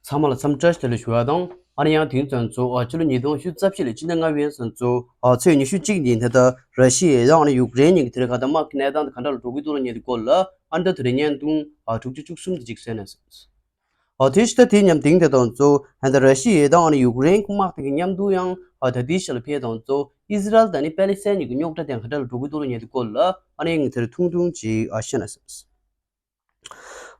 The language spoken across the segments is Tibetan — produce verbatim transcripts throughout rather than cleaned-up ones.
ཚང་མ་ལ་འཚམས་འདྲི་བཀྲ་ཤིས་བདེ་ལེགས་ཞུ་བ་དང་། ཨ་ནི་ཡང་དེང་ཙམ་ཚོ་ཨ་ཕྱི་ལོ་ཉིས་སྟོང་ཉི་ཤུ་རྩ་བཞི་ལོའི་སྤྱི་ཟླ་ལྔ་པའི་ཡན་ཙམ་ཚོ་ཨ་ཚེས་ཉི་ཤུ་གཅིག་ཉིན་དེ་ལྟར་ར་ཤི་ཡ་དང་ཨ་ནི་ཡུཀ་རེན་གཉིས་ཀྱི་དེ་རིང་གང་ལྟར་དམག་གི་གནས་སྟངས་དེ་གང་འདྲ་ལ་འགྲོ་གི་འདུག་ལ་ཉེ་དུས་སྐོར་ལ་ཨ་ནི་ད་དེ་རིང་བརྙན་ཐུང་ཨ་དྲུག་ཅུ་བཅུ་གསུམ་དེ་ཅིག་གསན་ན་ཟེར། ཨ་དེ་ཕྱི་ད་དེ་མཉམ་དེང་དེ་དང་ཚོ་ཨ་ད་ར་ཤི་ཡ་དང་ཨ་ནི་ཡུཀ་རེན་གྱི་དམག་དེ་གི་མཉམ་དུ་ཡང་ཨ་ད་དེ་ཤ་ལ་ཕེ་དང་ཚོ་ཨི་ཟི་རལ་དང་ཨ་ནི་པེ་ལི་སི་ཐན་གཉིས་ཀྱི་རྙོག་དྲ་དེ་གང་འདྲ་ལ་འགྲོ་གི་འདུག་ལ་ཉེ་དུས་སྐོར་ལ་ཨ་ནི་ངས་དེར་ཐུང་ཐུང་ཅིག་ཨ་བཤད་ན་ཟེར།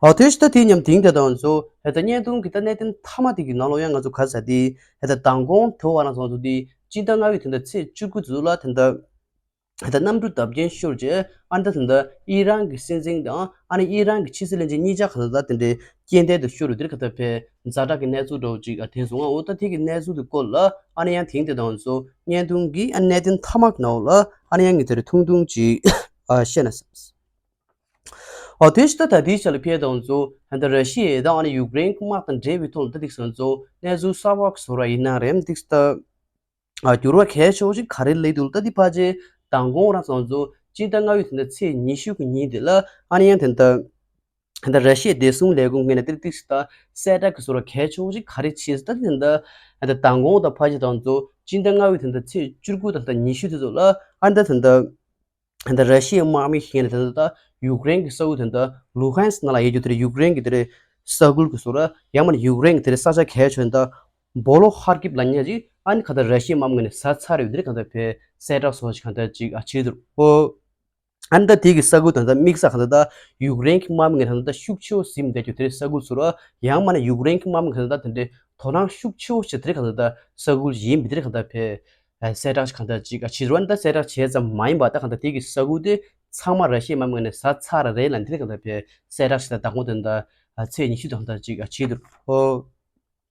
ཨ་དེ་ཕྱི་ད་དེ་མཉམ་དེང་དེ་དང་ཚོ་ཨ་ད་བརྙན་ཐུང་གི་ད་གནད་དོན་མཐའ་མ་དེ་གི་ནང་ལོགས་ཡང་ང་ཚོ་ག་ས་དེ་ཨ་ད་མདང་དགོང་དེ་བ་ན་སོང་ཚོ་དེ་སྤྱི་ཟླ་ལྔ་པའི་དེ་འདྲ་ཚེས་བཅུ་དགུ་ཚོ་ལ་དེ་འདྲ་ཨ་ད་གནམ་གྲུ་བརྡབ་ཆེན་ཤོར་རྗེས་ཨ་ད་དེ་འདྲ་ཨི་རན་གྱི་སྲིད་འཛིན་དང་ཨ་ནི་ཨི་རན་གྱི་ཕྱི་སྲིད་བློན་ཆེན་གཉིས་ཆ་ག་ས་ད་དེ་འདྲའི་རྐྱེན་འདས་དུ་ཤོར་རུ་དེར་ག་ད་ཕེ་ཛ་དྲག་གི་གནས་ཚུལ་འདྲ་བོ་ཅིག་ཨ་དེ་སོང་ཨ་འོ་ད་དེ་གི་གནས་ཚུལ་དེ་སྐོར་ལ་ཨ་ནི་ཡང་དེང་དེ་དང་ཚོ་བརྙན་ཐུང་གི་ཨ་གནད་དོན་མཐའ་མ་གི་ནང་ལ་ཨ་ནི་ཡང་ངས་དེར་ཐུང་ཐུང་ཅིག་ཨ་བཤད་ན་ཟེར། ཨོ་དེ་ཕྱི་ད་ད་ལྟའི་ཆ་ལ་ཕེ་དང་ཚོ་ད་ར་ཤི་ཡ་དང་ཨ་ནི་ཡུཀ་རེན་གྱི་དམག་དང་འབྲེལ་བའི་ཐོག་ལ་ད་ཏིག་སང་ཚོ་གནས་ཚུལ་གསར་བ་བཟོ་ར་ཡིན་ན་རེམ་ཏིག་ད་ཨ་འགྱུར་བ་གལ་ཆེ་བོ་ཞིག་ག་རེ་སླེབས་འདུག་ད་ཏི་ཕ་ཅེ་མདང་དགོང་རང་སང་ཚོ་སྤྱི་ཟླ་ལྔ་པའི་དེ་འདྲ་ཚེས་ཉི་ཤུ་གི་ཉིན་དེ་ལ་ཨ་ནི་ཡང་དེ་འདྲ་ད་ར་ཤི་ཡའི་བདེ་སྲུང་ལས་ཁུངས་ངོས་ནས་ཏི་ཏིག་ད་གསལ་བསྒྲགས་ཀྱི་བཟོ་ར་གལ་ཆེ་བོ་ཞིག་ག་རེ་བྱས་ད་དེ་འདྲ་ད་མདང་དགོང་ད་ཕ་ཅེ་དང་ཚོ་སྤྱི་ཟླ་ལྔ་པའི་དེ་འདྲ་ཚེས་བཅུ་དགུ་དང་ད་ཉི་ཤུ་དེ་ཚོ་ལ་ཨ་ནི་ད་དེ་འདྲ་ད་ར་ཤི་ཡའི་དམག་མི་ཞིག་ནས་ད་ལྟ་ཡུཀ་རེན་གྱི་ས་ཁུལ་དེ་འདྲ་ལུ་ཧན་སི་ནང་ལ་ཡོད་རྒྱུ་དེ་རེད། ཡུཀ་རེན་གྱི་དེ་རེད་ས་ཁུལ་གྱི་བཟོ་ར་ཡང་མ་ནི་ཡུཀ་རེན་གྱི་དེ་རེད་ས་ཆ་གལ་ཆེ་འདྲ་བོ་ལོ་ཧར་ཀིབ་ལ་ཉེ་ཅིག་ཨ་ནི་ག་ད་ར་ཤི་ཡའི་དམག་མི་ནས་ཟ་ཚར་ཡོད་དེ་རེད། ག་ད་ཕེ་གསལ་བསྒྲགས་སོགས་ཤིག་ག་ད་ཅིག་ཨ་བྱེད་འདུག་ཨོ། ཨ་ནི་ད་དེ་གི་ས་ཁུལ་དེ་འདྲ་དམིགས་ས་ག་ད་ད་ཡུཀ་རེན་གྱི་དམག་མི་ནས་ག་ད་ད་ཤུགས་ཆེ་བོ་ཟིན་བསྡད་རྒྱུ་དེ་རེད་ས་ཁུལ་བཟོ་ར་ཡང་མ་ནི་ཡུཀ་རེན་གྱི་དམག་མི་ག་ད་ད་དེ་འདྲའི་དོ་སྣང་ཤུགས་ཆེ་བོ་བྱེད་དེ་རེད། ག་ད་ད་ས་ཁུལ་ཡིན་པའི་དེ་རེད་ག་ད་ཕེ། གསལ་བསྒྲགས་ཤིག་གང་ལྟར་ཅིག་བྱེད་རོགས་ད་གསལ་བསྒྲགས་བྱས་ཙམ་མ་ཡིན་པ་ད་གང་ལྟར་དེ་གི་ས་ཁུལ་དེ་ཚང་མ་ར་ཤི་ཡའི་དམག་མི་ནས་ཟ་ཚར་རེད་ལ་འདི་གང་ལྟར་བས་གསལ་བསྒྲགས་ཤིག་ད་དང་པོ་དེ་འདྲ་ཚེས་ཉི་ཤུ་དང་ད་ཅིག་བྱེད་འདུག་ཨོ།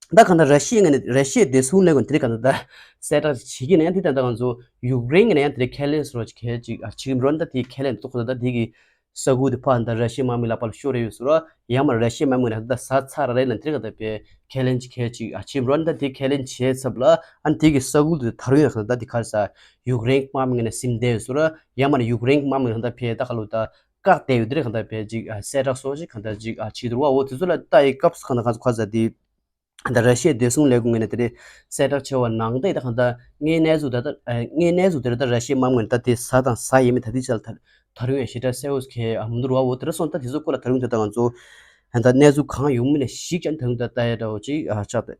ད་གང་ལྟར་ར་ཤི་ཡའི་ངོས་ནས་ར་ཤི་ཡའི་བདེ་སྲུང་ལས་ཁུངས་དེ་གང་ལྟར་ད་གསལ་བསྒྲགས་ཤིག་བྱེད་ཀྱི་ན་ཡང་དེ་ད་ལྟ་ང་ཚོ་ཡུཀ་རེན་གྱི་ན་ཡང་དེ་ཁས་ལེན་སོགས་ཀྱི་གལ་ཅིག་བྱེད་ཀྱི་མི་རོགས་ད་དེ་ཁས་ལེན་ཐོག་ད་ད་དེ་གི་ས་ཁུལ་དེ་ཕར་ད་ར་ཤི་ཡའི་དམག་མི་ལ་ཕར་ལ་ཤོར་རེ་ཡོད་ཟེར་རོ། ཡང་མ་ར་ཤི་ཡའི་དམག་མི་ནས་ད་ཟ་ཚར་རེད་ལ་འདིར་ག་ད་པའི་ཁས་ལེན་གྱི་གལ་ཅིག་ཨ་ཆེ་འགྲོ་ད་དེ་ཁས་ལེན་བྱས་ཚབ་ལ་ཨ་དེ་གི་ས་ཁུལ་དེ་ད་རུང་ཡང་ག་ད་དེ་གར་ས་ཡུཀ་རེན་དམག་མི་ནས་ཟིན་བསྡད་ཡོད་ཟེར་རོ། ཡང་མ་ར་ཡུཀ་རེན་དམག་མི་ག་ད་པའི་ད་ག་ལོ་ད་བཀག་བསྡད་ཡོད་འདིར་ག་ད་པའི་ཅིག་ཨ་གསལ་བསྒྲགས་སོགས་ཅིག་ག་ད་ཅིག་ཨ་བྱེད་འདུག་བ། འོ་དེ་ཚོ་ལ་ལྟ་ཡི་སྐབས་སུ་ག་ད་ག་ཚོ་ག་ས་དེ། ད་ར་ཤི་ཡའི་བདེ་སྲུང་ལས་ཁུངས་ངོས་ནས་དེ་རེད་གསལ་བསྒྲགས་བྱས་པ་ནང་བཞིན་ད་གང་ལྟར་དངོས་གནས་གཟུགས་ད་ལྟ་དངོས་གནས་གཟུགས་དེ་རེད་ད་ར་ཤི་ཡའི་དམག་མི་ད་དེ་ཟ་དང་ཟ་ཡས་མེད་ད་དེ་ཆ་ལ་ད་ད་རུང་ཡང་ཞེ་དྲག་གསལ་བོ་གལ་མི་འདུག་བ། འོ་དེ་རེད་སོང་ད་དེ་ཚོ་སྐོར་ལ་ད་རུང་དེ་ད་ང་ཚོ་ད་གནས་ཚུལ་གང་ཡོང་མིན་ཞིག་ཀྱང་ད་རུང་ད་ལྟ་ཡ་འདྲ་བོ་ཅིག་ཨ་ཆགས་ད།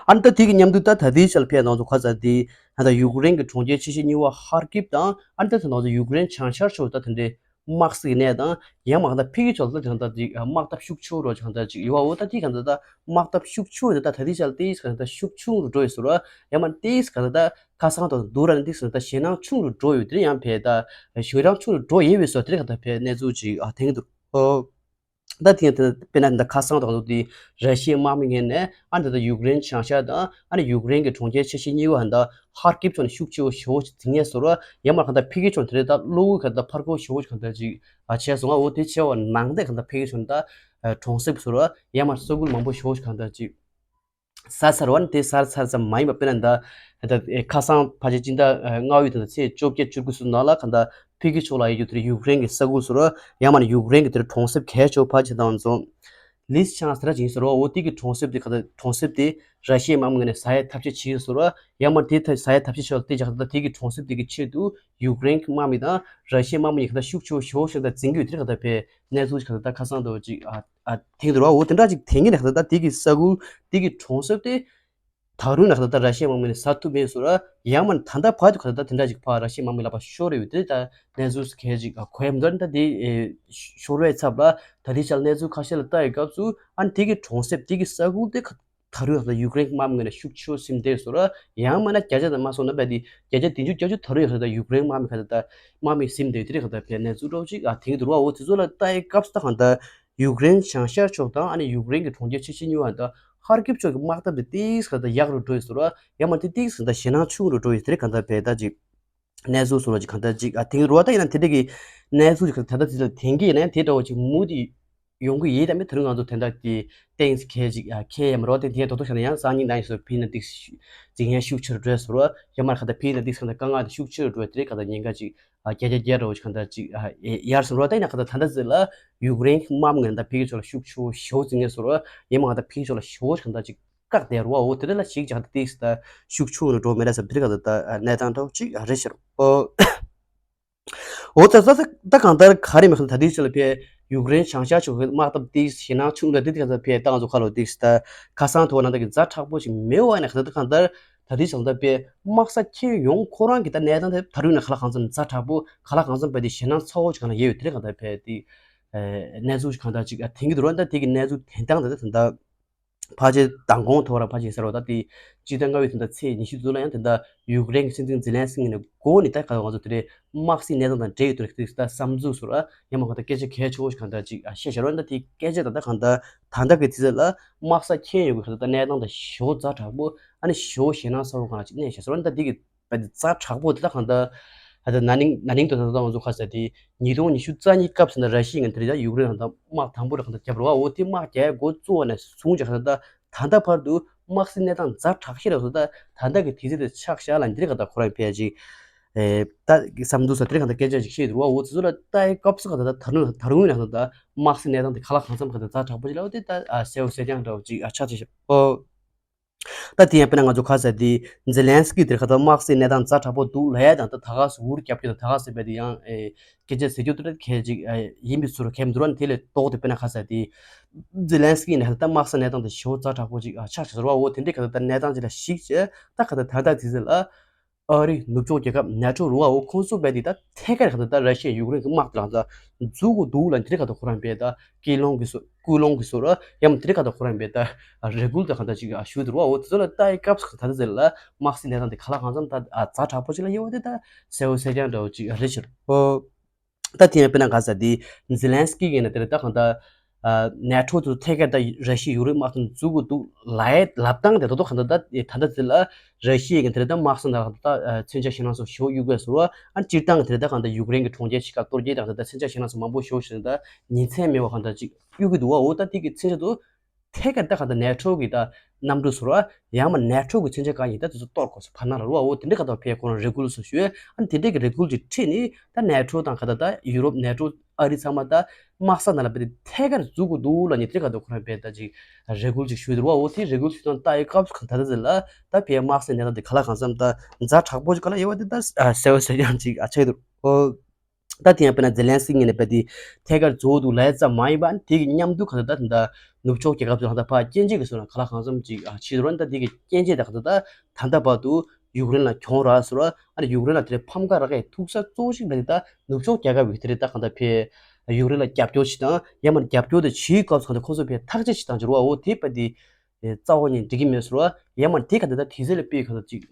ཨ་ནི་ད་དེ་གི་མཉམ་དུ་ད་ད་དེའི་ཆ་ལ་ཕེབས་ནང་དུ་ཁ་ཚ་དེ་ད་ལྟ་ཡུཀ་རེན་གྱི་གྲོང་ཁྱེར་ཆེ་ཤོས་གཉིས་པ་ཧར་ཀིབ་དང་ཨ་ནི་ད་ད་ནང་དུ་ཡུཀ་རེན་བྱང་ཤར་ཕྱོགས་ད་དེ་འདྲའི་དམག་སྲིད་གནས་དང་ཡང་མ་གང་ལྟར་ཕ་གི་ཕྱོགས་ལ་ད་ད་ཅིག་དམག་འཐབ་ཤུགས་ཆེ་བོ་རོ་གང་ལྟར་ཅིག་ཡོད་བ། འོ་ད་དེ་གང་ལྟར་ད་དམག་འཐབ་ཤུགས་ཆེ་བོ་དེ་ད་ད་དེ་ཆ་ལ་དེ་གང་ལྟར་ཤུགས་ཆུང་རུ་འགྲོ་ཡོད་ཟེར་བ། ཡང་མ་དེ་གང་ལྟར་ད་ཁ་སང་དང་བསྡུར་ར་ནི་དེ་གང་ལྟར་ཞེད་སྣང་ཆུང་རུ་འགྲོ་ཡོད་དེ་ཡང་ཕེ་ད་ཞེད་སྣང་ཆུང་རུ་འགྲོ་ཡོད་པའི་སོ་དེ་གང་ལྟར་ཕེ་གནས་ཚུལ་ཅིག་ཨ་ཐེངས་འདུག་ཨོ། ད་དེ་ཡང་དེ་དཔེར་ན་འདི་ཁ་སང་དང་དུ་དེ་ར་ཤི་ཡའི་དམག་མི་ངོས་ནས་ཨ་འདི་ད་ཡུཀ་རེན་བྱང་ཤར་དང་ཨ་ནི་ཡུཀ་རེན་གྱི་གྲོང་ཁྱེར་ཆེ་ཤོས་གཉིས་པ་འདི་ཧར་ཀིབ་ཕྱོགས་ནས་ཤུགས་ཆེ་བོ་ཞེ་བོ་ཅིག་འཛིང་ཡས་བཟོ་ར། ཡང་མར་གང་ལྟར་ཕ་གི་ཕྱོགས་དེ་རེད་ད་གློ་བོ་གང་ལྟར་ཕར་རྒོལ་ཞེ་བོ་ཅིག་གང་ལྟར་ཅིག་ཨ་བྱས་སོང་ང་། འོ་དེ་བྱས་པ་ནང་བསྟན་གང་ལྟར་ཕ་གི་ཕྱོགས་ནས་ད་གྲོང་གསེབ་བཟོ་ར། ཡང་མར་ས་ཁུལ་མང་པོ་ཞེ་བོ་ཅིག་གང་ལྟར་ཅིག་ཟ་ཚར་བ་ནི་དེ་ཟ་ཚར་ཙམ་མ་ཡིན་པ་དཔེར་ན་ད་ད་ཁ་སང་ཕལ་ཆེར་སྤྱི་ཟླ་ལྔ་པའི་དང་ཚེས་བཅོ་བརྒྱད་བཅུ་དགུ་ཚོ་ནང་ལ་གང་ལྟར་ཕ་གི་ཕྱོགས་ལ་ཡོད་རྒྱུ་དེར་ཡུཀ་རེན་གྱི་ས་ཁུལ་ཟེར་བ། ཡང་མ་ནི་ཡུཀ་རེན་གྱི་དེར་གྲོང་གསེབ་གལ་ཆེ་བ་ཕལ་ཆེར་དང་ཚོ་ལིས་ཆང་ཟེར་བ་ཅིག་ཡིན་ཟེར་བ། འོ་དེ་གི་གྲོང་གསེབ་དེ་གང་ལྟར་གྲོང་གསེབ་དེ་ར་ཤི་ཡའི་དམག་མི་ངོས་ནས་ཟ་ཡའི་ཐབས་ཤེས་བྱས་ཡོད་ཟེར་བ། ཡང་མ་དེ་ཐ་ཟ་ཡའི་ཐབས་ཤེས་ཆེ་བ་དེ་གང་ལྟར་དེ་གི་གྲོང་གསེབ་དེ་གི་ཆེད་དུ་ཡུཀ་རེན་གྱི་དམག་མི་དང་ར་ཤི་ཡའི་དམག་མི་གཉིས་གང་ལྟར་ཤུགས་ཆེ་བོ་ཞེ་བོ་ཞིག་དང་འཛིང་གི་ཡོད་དེ་གང་ལྟར་ཕེ་གནས་ཚུལ་གང་ལྟར་ཁ་སང་དུ་ཅིག་ཨ། ཨ་དེང་དུ་ར་འོ་དེ་འདྲ་ཅིག་དེང་གི་ནས་ད་ལྟ་དེ་གི་ས་ཁུལ་དེ་གི་གྲོང་གསེབ་དེ་ད་རུང་ནས་ད་ལྟ་ར་ཤི་ཡའི་དམག་མི་ནས་ཟ་ཐུབ་མེད་ཟེར་ར། ཡང་མ་ད་ལྟ་བར་དུ་ག་ད་ལྟ་དེ་འདྲ་ཅིག་ཕར་ར་ཤི་ཡའི་དམག་མི་ལ་ཕར་ཤོར་རེ་ཡོད་དེ་ད་གནས་ཚུལ་གལ་ཅིག་གོ་ཡ་མི་འདུག་ད་དེ་ཤོར་བའི་ཚབ་ལ་ད་དེ་ཆ་ལ་གནས་ཚུལ་ཁ་ཤས་ལ་ལྟ་ཡི་སྐབས་སུ་ཨ་ནི་དེ་གི་གྲོང་གསེབ་དེ་གི་ས་ཁུལ་དེ་ད་རུང་ད་ལྟ་ཡུཀ་རེན་དམག་མི་ནས་ཤུགས་ཆེ་བོ་ཟིན་བསྡད་ཟེར་ར། ཡང་མ་ན་བརྒྱ་ཆ་དང་མ་སོང་ན་བས་དེ་བརྒྱ་ཆ་བདུན་ཅུ་བརྒྱད་ཅུ་ད་རུང་ཡང་ད་ལྟ་ཡུཀ་རེན་དམག་མི་ག་ད་ལྟ་དམག་མི་ཟིན་བསྡད་དེ་རེད་ག་ད་ཕེ་གནས་ཚུལ་འདྲ་བོ་ཅིག་ཨ་དེང་དུ་ར་འོ་དེ་ཚོ་ལ་ལྟ་ཡི་སྐབས་སུ་ད་གང་ལྟར། ཡུཀ་རེན་བྱང་ཤར་ཕྱོགས་དང་ཨ་ནི་ཡུཀ་རེན་གྱི་གྲོང་ཁྱེར་ཆེ་ཤོས་གཉིས་པ་དང་ཧར་ཀིབ་ཕྱོགས་ཀྱི་དམག་འཐབ་དེ་ཏིས་ག་ད་ཡག་རུ་འགྲོ་ཡི་ཟེར་བ། ཡང་མ་དེ་ཏིས་ག་ད་ཞེད་སྣང་ཆུང་རུ་འགྲོ་ཡི་ཟེར་ག་ད་བས་ད་ཅིག་གནས་ཚུལ་སོགས་ལ་ཅིག་ག་ད་ཅིག་ཨ་དེང་རུ་བ་ད་ཡིན་ན་དེ་འདྲ་གི་གནས་ཚུལ་ཅིག་ག་ད་ད་ཅིག་ལ་དེང་གི་ཡིན་ན་དེ་འདྲ་བ་ཅིག་མུ་དེ་ཡོང་གི་ཡིན་ད་མི་དེ་རུ་ང་ཚོ་དེ་འདྲ་གི་ཏེངས་ཁེ་ཅིག་ཨ་ཁེ་ཡ་མ་རོ་དེ་དེ་དོ་དོ་ཤ་ན་ཡང་སང་ཉིན་ད་ཡིན་ཟེར་ཕི་ན་ཏིག་ཅིག་ཡང་ཤུགས་ཆེ་རུ་འགྲོ་ཡི་ཟེར་བ། ཡང་མ་ག་ད་ཕི་ན་ཏིག་ག་ད་དཀའ་ངལ་དེ་ཤུགས་ཆེ་རུ་འགྲོ་ཡི་དེ་རེད་ག་ད་ཉེན་ཁ་ཅིག་ཨ་བརྒྱ་ཆ་བརྒྱ་འདྲ་བོ་ཞིག་གང་ལྟར་ཅིག་ཨ་ཡར་སོང་རོགས། ད་ཡིན་ན་གང་ལྟར་ད་ལྟ་ཟེར་ལ་ཡུཀ་རེན་གྱི་དམག་མི་ང་ད་ཕ་གི་ཕྱོགས་ལ་ཤུགས་ཆེ་བོ་ཞེ་བོ་འཛིན་མཁན་སོང་རོགས། ཡིན་ན་ང་ད་ཕ་གི་ཕྱོགས་ལ་ཞེ་བོ་ཞིག་གང་ལྟར་ཅིག་བཀག་བསྡད་རོགས། འོ་དེ་འདྲ་ལ་ཞིག་ཅིག་གང་ལྟར་ཏིག་ད་ཤུགས་ཆེ་བོ་འགྲོ་མེད་ད་བསམ། དེ་འདྲ་གང་ལྟར་ད་གནས་སྟངས་འདྲ་བོ་ཅིག་རེད་ཤག་འོ། འོ་ད་ད་ད་གང་ལྟར་ག་རེ་མེད་ཁ་ད་དེའི་ཕྱི་ལ་ཕེ་ཡུཀ་རེན་བྱང་ཤར་ཕྱོགས་ཀྱི་དམག་འཐབ་དེ་ཞེད་སྣང་ཆུང་དྲགས་དེ་དེ་ག་ད་ཕེ་ཏང་ཚོ་ཁ་ལོ་དེ་ད་ཁ་སང་ཐོག་ན་ད་གི་ཛ་དྲག་པོ་ཞིག་མེད་བ་ཡིན་ན་ག་ད་ད་གང་ལྟར་ད་དེའི་ཕྱི་ལ་ད་ཕེ་དམག་ས་ཁྱེར་ཡོང་ཁོ་རང་གི་ད་གནས་སྟངས་དེ་ད་རུང་ན་ག་ལ་གང་འཚམ་ཛ་དྲག་པོ་ག་ལ་གང་འཚམ་ཕེ་དེ་ཞེད་སྣང་ཚ་བོ་ཞིག་ག་ན་ཡོད་ཡོད་དེ་རེད། ག་ད་ཕེ་དེ་གནས་ཚུལ་ཞིག་གང་ལྟར་ཅིག་ཐེན་གི་འདུག་ར། ད་དེ་གི་གནས་ཚུལ་ཐེན་སྟངས་ད་ད་ད། ཕལ་ཆེར་མདང་དགོང་ཐོག་ར་ཕལ་ཆེར་ཟེར་བ་ད་དེ་སྤྱི་ཟླ་ལྔ་པའི་དེ་འདྲ་ཚེས་ཉི་ཤུ་ཙམ་ལ་ཡང་དེ་འདྲ་ཡུཀ་རེན་གྱི་སྲིད་འཛིན་ཛེ་ལན་སི་ཀི་ནས་འགོ་ནས་ད་ག་ང་ཚོ་དེ་རེད་དམག་སྲིད་གནས་སྟངས་དང་འབྲེལ་ཡོད་དུ་རེད་ད་བསམ་ཚུལ་ཟེར་བ་ཡང་མ་ག་ད་སྐད་ཆ་གལ་ཆེ་བོ་ཞིག་གང་འདྲ་ཅིག་བཤད་བཞག་རོགས། ད་དེ་སྐད་ཆ་ད་ད་གང་ད་ད་ད་གི་དུས་ཚོད་ལ་དམག་ས་ཁྱེར་ཡོང་གི་ག་ད་གནས་སྟངས་དང་ཞེ་བོ་ཛ་དྲག་པོ་ཨ་ནི་ཞེ་བོ་ཞེད་སྣང་ཚ་བོ་གང་ཅིག་གནས་བཞག་ཟེར་བ་ད་དེ་གི་པ་དེ་ཛ་དྲག་པོ་དེ་ད་གང་ལྟར་ད་ལྟ་ན་ནིང་ན་ནིང་དུ་ད་ལྟ་ང་ཚོ་ཁ་ས་དེ་ཉིས་སྟོང་ཉི་ཤུ་རྩ་གཉིས་སྐབས་སུ་ད་ར་ཤི་ཡ་ང་དེ་རིང་ད་ཡུཀ་རེན་ལ་ད་དམག་དང་པོ་རེ་གང་ལྟར་བརྒྱབ་རེད་བ། འོ་དེ་དམག་རྒྱག་འགོ་བཙུགས་པ་ནས་བཟུང་ཅིག་གང་ལྟར་ད་ད་ལྟ་བར་དུ་དམག་སྲིད་གནས་སྟངས་ཛ་དྲག་ཤོས་རེད་སོ། ད་ད་ལྟ་གི་དུས་ཚོད་དེ་ཆགས་བཞག་ལ་འདིར་གང་ལྟར་ཁོ་རང་ཕལ་ཆེར་ད་བསམ་འདུག་ས་དེར་གང་ལྟར་སྐད་ཆ་ཅིག་བཤད་འདུག་བ། འོ་དེ་ཚོ་ལ་ལྟ་ཡི་སྐབས་སུ་གང་ལྟར་ད་ད་རུང་ད་རུང་ཡིན་ན་གང་ལྟར་དམག་སྲིད་གནས་སྟངས་དེ་ག་ལ་གང་འཚམ་གང་ལྟར་ཛ་དྲག་པོ་ཅིག་ལ་འོ་དེ་ད་གསལ་བོ་གསལ་རྐྱང་འདྲ་བོ་ཅིག་ཆགས་ཆགས་ཤག་ཨོ། ད་དེ་ཡང་དཔེར་ན་ང་ཚོ་ཁ་ས་དེ་ཛེ་ལན་སི་ཀི་དེར་ཁ་ད་དམག་སྲིད་གནས་སྟངས་ཛ་དྲག་པོ་འདུག་ལབ་ཡ་དང་ད་ད་ག་སུ་འུར་རྒྱབ་ཀྱི་དང་ད་ག་སུ་བས་དེ་ཡང་ཨེ་སྐད་ཆ་ཟེར་རྒྱུ་དེ་གལ་ཅིག་ཨེ་ཡིན་པའི་ཚུལ་གལ་མི་འདུག་ར། དེ་ལས་ལྡོག་སྟེ་དཔེར་ན་ཁ་ས་དེ་ཛེ་ལན་སི་ཀི་ནས་ད་དམག་སྲིད་གནས་སྟངས་དེ་ཞེ་བོ་ཛ་དྲག་པོ་ཅིག་ཨ་ཆགས་ཆགས་ཟེར་བ། འོ་དེ་འདྲའི་ཁ་ད་ད་གནས་སྟངས་ཅིག་ལ་གཞིགས་བྱས་ད་ཁ་ད་ད་ད་དེ་ཚོ་ལ། ཨ་རི་ནུབ་ཕྱོགས་རྒྱལ་ཁབ་ནེ་ཊོ་རུ་བའོ་ཁོང་ཚོ་བས་དེ་ད་ཐད་ཀར་ག་ད་ད་ར་ཤི་ཡ་ཡུཀ་རེན་གྱི་དམག་དེ་ལ་ད་འཛུགས་དགོས་འདུག་ལ་འདི་རེད་ག་ད་ཁོ་རང་བས་ད་སྐུལ་སློང་གི་སོ་སྐུལ་སློང་གི་སོ་ར་ཡང་འདི་རེད་ག་ད་ཁོ་རང་བས་ད་རེ་སྐུལ་ད་ག་ད་ཅིག་ཞུ་འདུག་བའོ། དེ་ཚོ་ལ་ལྟ་ཡི་སྐབས་སུ་ད་ད་ཟེར་ལ་དམག་སྲིད་གནས་སྟངས་དེ་ག་ལ་གང་འཚམ་ད་ཛ་དྲག་པོ་ཅིག་ལ་ཡོད་བ་དེ་ད་གསལ་བོ་གསལ་རྐྱང་འདྲ་བོ་ཅིག་རེད་ཤག་ཨོ། ད་དེ་ཡང་དཔེར་ན་ག་ས་དེ་ཛེ་ལན་སི་ཀི་ཡིན་ན་དེ་རེད་ད་གང་ད་ནེ་ཊོ་དུ་ཐད་ཀར་ད་ར་ཤི་ཡ་ཡུཀ་རེན་དམག་དོན་འཛུགས་དགོས་འདུག་ལབ་ཡས་ལབ་སྟངས་དེ་ད་དུང་གང་ད་ད་ད་ད་ཟེར་ལ་ར་ཤི་ཡ་གི་དེ་རེད་ད་དམག་སྲིད་ད་གང་ད་མཚོན་ཆ་ཞེད་སྣང་སོགས་ཞེ་པོ་གཡུག་གི་ཟེར་བ། ཨ་སྤྱིར་བཏང་གི་དེ་རེད་ད་གང་ད་ཡུཀ་རེན་གི་གྲོང་ཁྱེར་ཆེ་ཁག་གཏོར་རྒྱག་དང་ད་ད་མཚོན་ཆ་ཞེད་སྣང་སོགས་མང་པོ་ཞེ་པོ་ཞིག་ད་ཉིན་མཚན་མེད་པ་གང་ད་ཅིག་གཡུག་གི་འདུག་བ། འོ་ད་དེ་གི་མཚོན་ཆ་དུ་ཐད་ཀར་ད་ག་ད་ནེ་ཊོ་གི་ད་གནམ་གྲུ་ཟེར་བ་ཡང་མ་ནེ་ཊོ་གི་མཚོན་ཆ་གང་ཡིན་ད་དེ་ཚོ་གཏོར་དགོས་ཟེར་བར་ན་ལ་རུ་བ། འོ་དེ་འདྲ་ག་ད་ཕེ་ཁོ་རང་རེ་སྐུལ་སོགས་ཞུས། ཨ་ནི་དེ་འདྲ་གི་རེ་སྐུལ་ཅིག་ཁྲིད་ནི་ད་ནེ་ཊོ་དང་ག་ད་ད་ཡུ་རོབ་ནེ་ཊོ་ཨ་རི་ཚང་མ་ད་དམག་ས་ནང་ལ་བེད་ཐད་ཀར་འཛུགས་དགོས་འདུག་ལ་ནི་དེ་ག་ད་ཁོ་རང་བེད་ད་ཅིག་རེ་སྐུལ་ཅིག་ཞུས་འདུག་བ། འོ་དེ་རེ་སྐུལ་ཞུས་དང་ལྟ་ཡི་སྐབས་སུ་ག་ད་ད་ཟེར་ལ་ད་ཕེ་དམག་སའི་གནས་སྟངས་དེ་ག་ལ་གང་འཚམ་ད་ཛ་དྲག་པོ་ཅིག་ག་ལ་ཡོད་བ་དེ་ད་གསལ་བོ་གསལ་རྐྱང་ཅིག་ཨ་ཆགས་འདུག་ཨོ། ད་དེ་ཡང་དཔེར་ན་ཛེ་ལན་སི་ཀི་ངོས་ནས་བལྟས་ཏེ་ཐད་ཀར་རྫོགས་འདུག་ལབ་ཙམ་མ་ཡིན་པ་དེ་གི་མཉམ་དུ་གང་ལྟར་ད་ད་ནུབ་ཕྱོགས་རྒྱལ་ཁབ་ཚོ་གང་ལྟར་ཕར་སྐྱོན་བརྗོད་ཀྱི་སོ་ན་ག་ལ་གང་འཚམ་ཅིག་ཨ་ཕྱིས་རོ། ད་དེ་གི་སྐྱོན་བརྗོད་ད་གང་ལྟར་ད་ད་ལྟ་བར་དུ་ཡུཀ་རེན་ལ་གྱོང་རག་སོང་ར། ཨ་ནི་ཡུཀ་རེན་ལ་དེ་རེད་ཕམ་ཁ་རག་གི་ཐུག་ས་གཙོ་བོ་ཞིག་བལྟས་ཏེ་ད་ནུབ་ཕྱོགས་རྒྱལ་ཁབ་ཀྱི་དེ་རེད་ད་གང་ལྟར་ཕར་ཡུཀ་རེན་ལ་རྒྱབ་སྐྱོར་བྱེད་སྟངས་ཡང་མ་རྒྱབ་སྐྱོར་དེ་བྱེད་སྐབས་སུ་གང་ལྟར་ཁོ་ཚོ་ཕར་ཐག་གཅོད་བྱེད་སྟངས་ཅིག་རེད་བ། འོ་དེ་བལྟས་ཏེ། རྩ་བ་ནས་འགྲིག་གི་མེད་ཟེར་བ། ཡང་མ་དེ་ག་དེ་ད་དེ་ཚེ་ལ་དཔེ་ག་ད་ཅིག་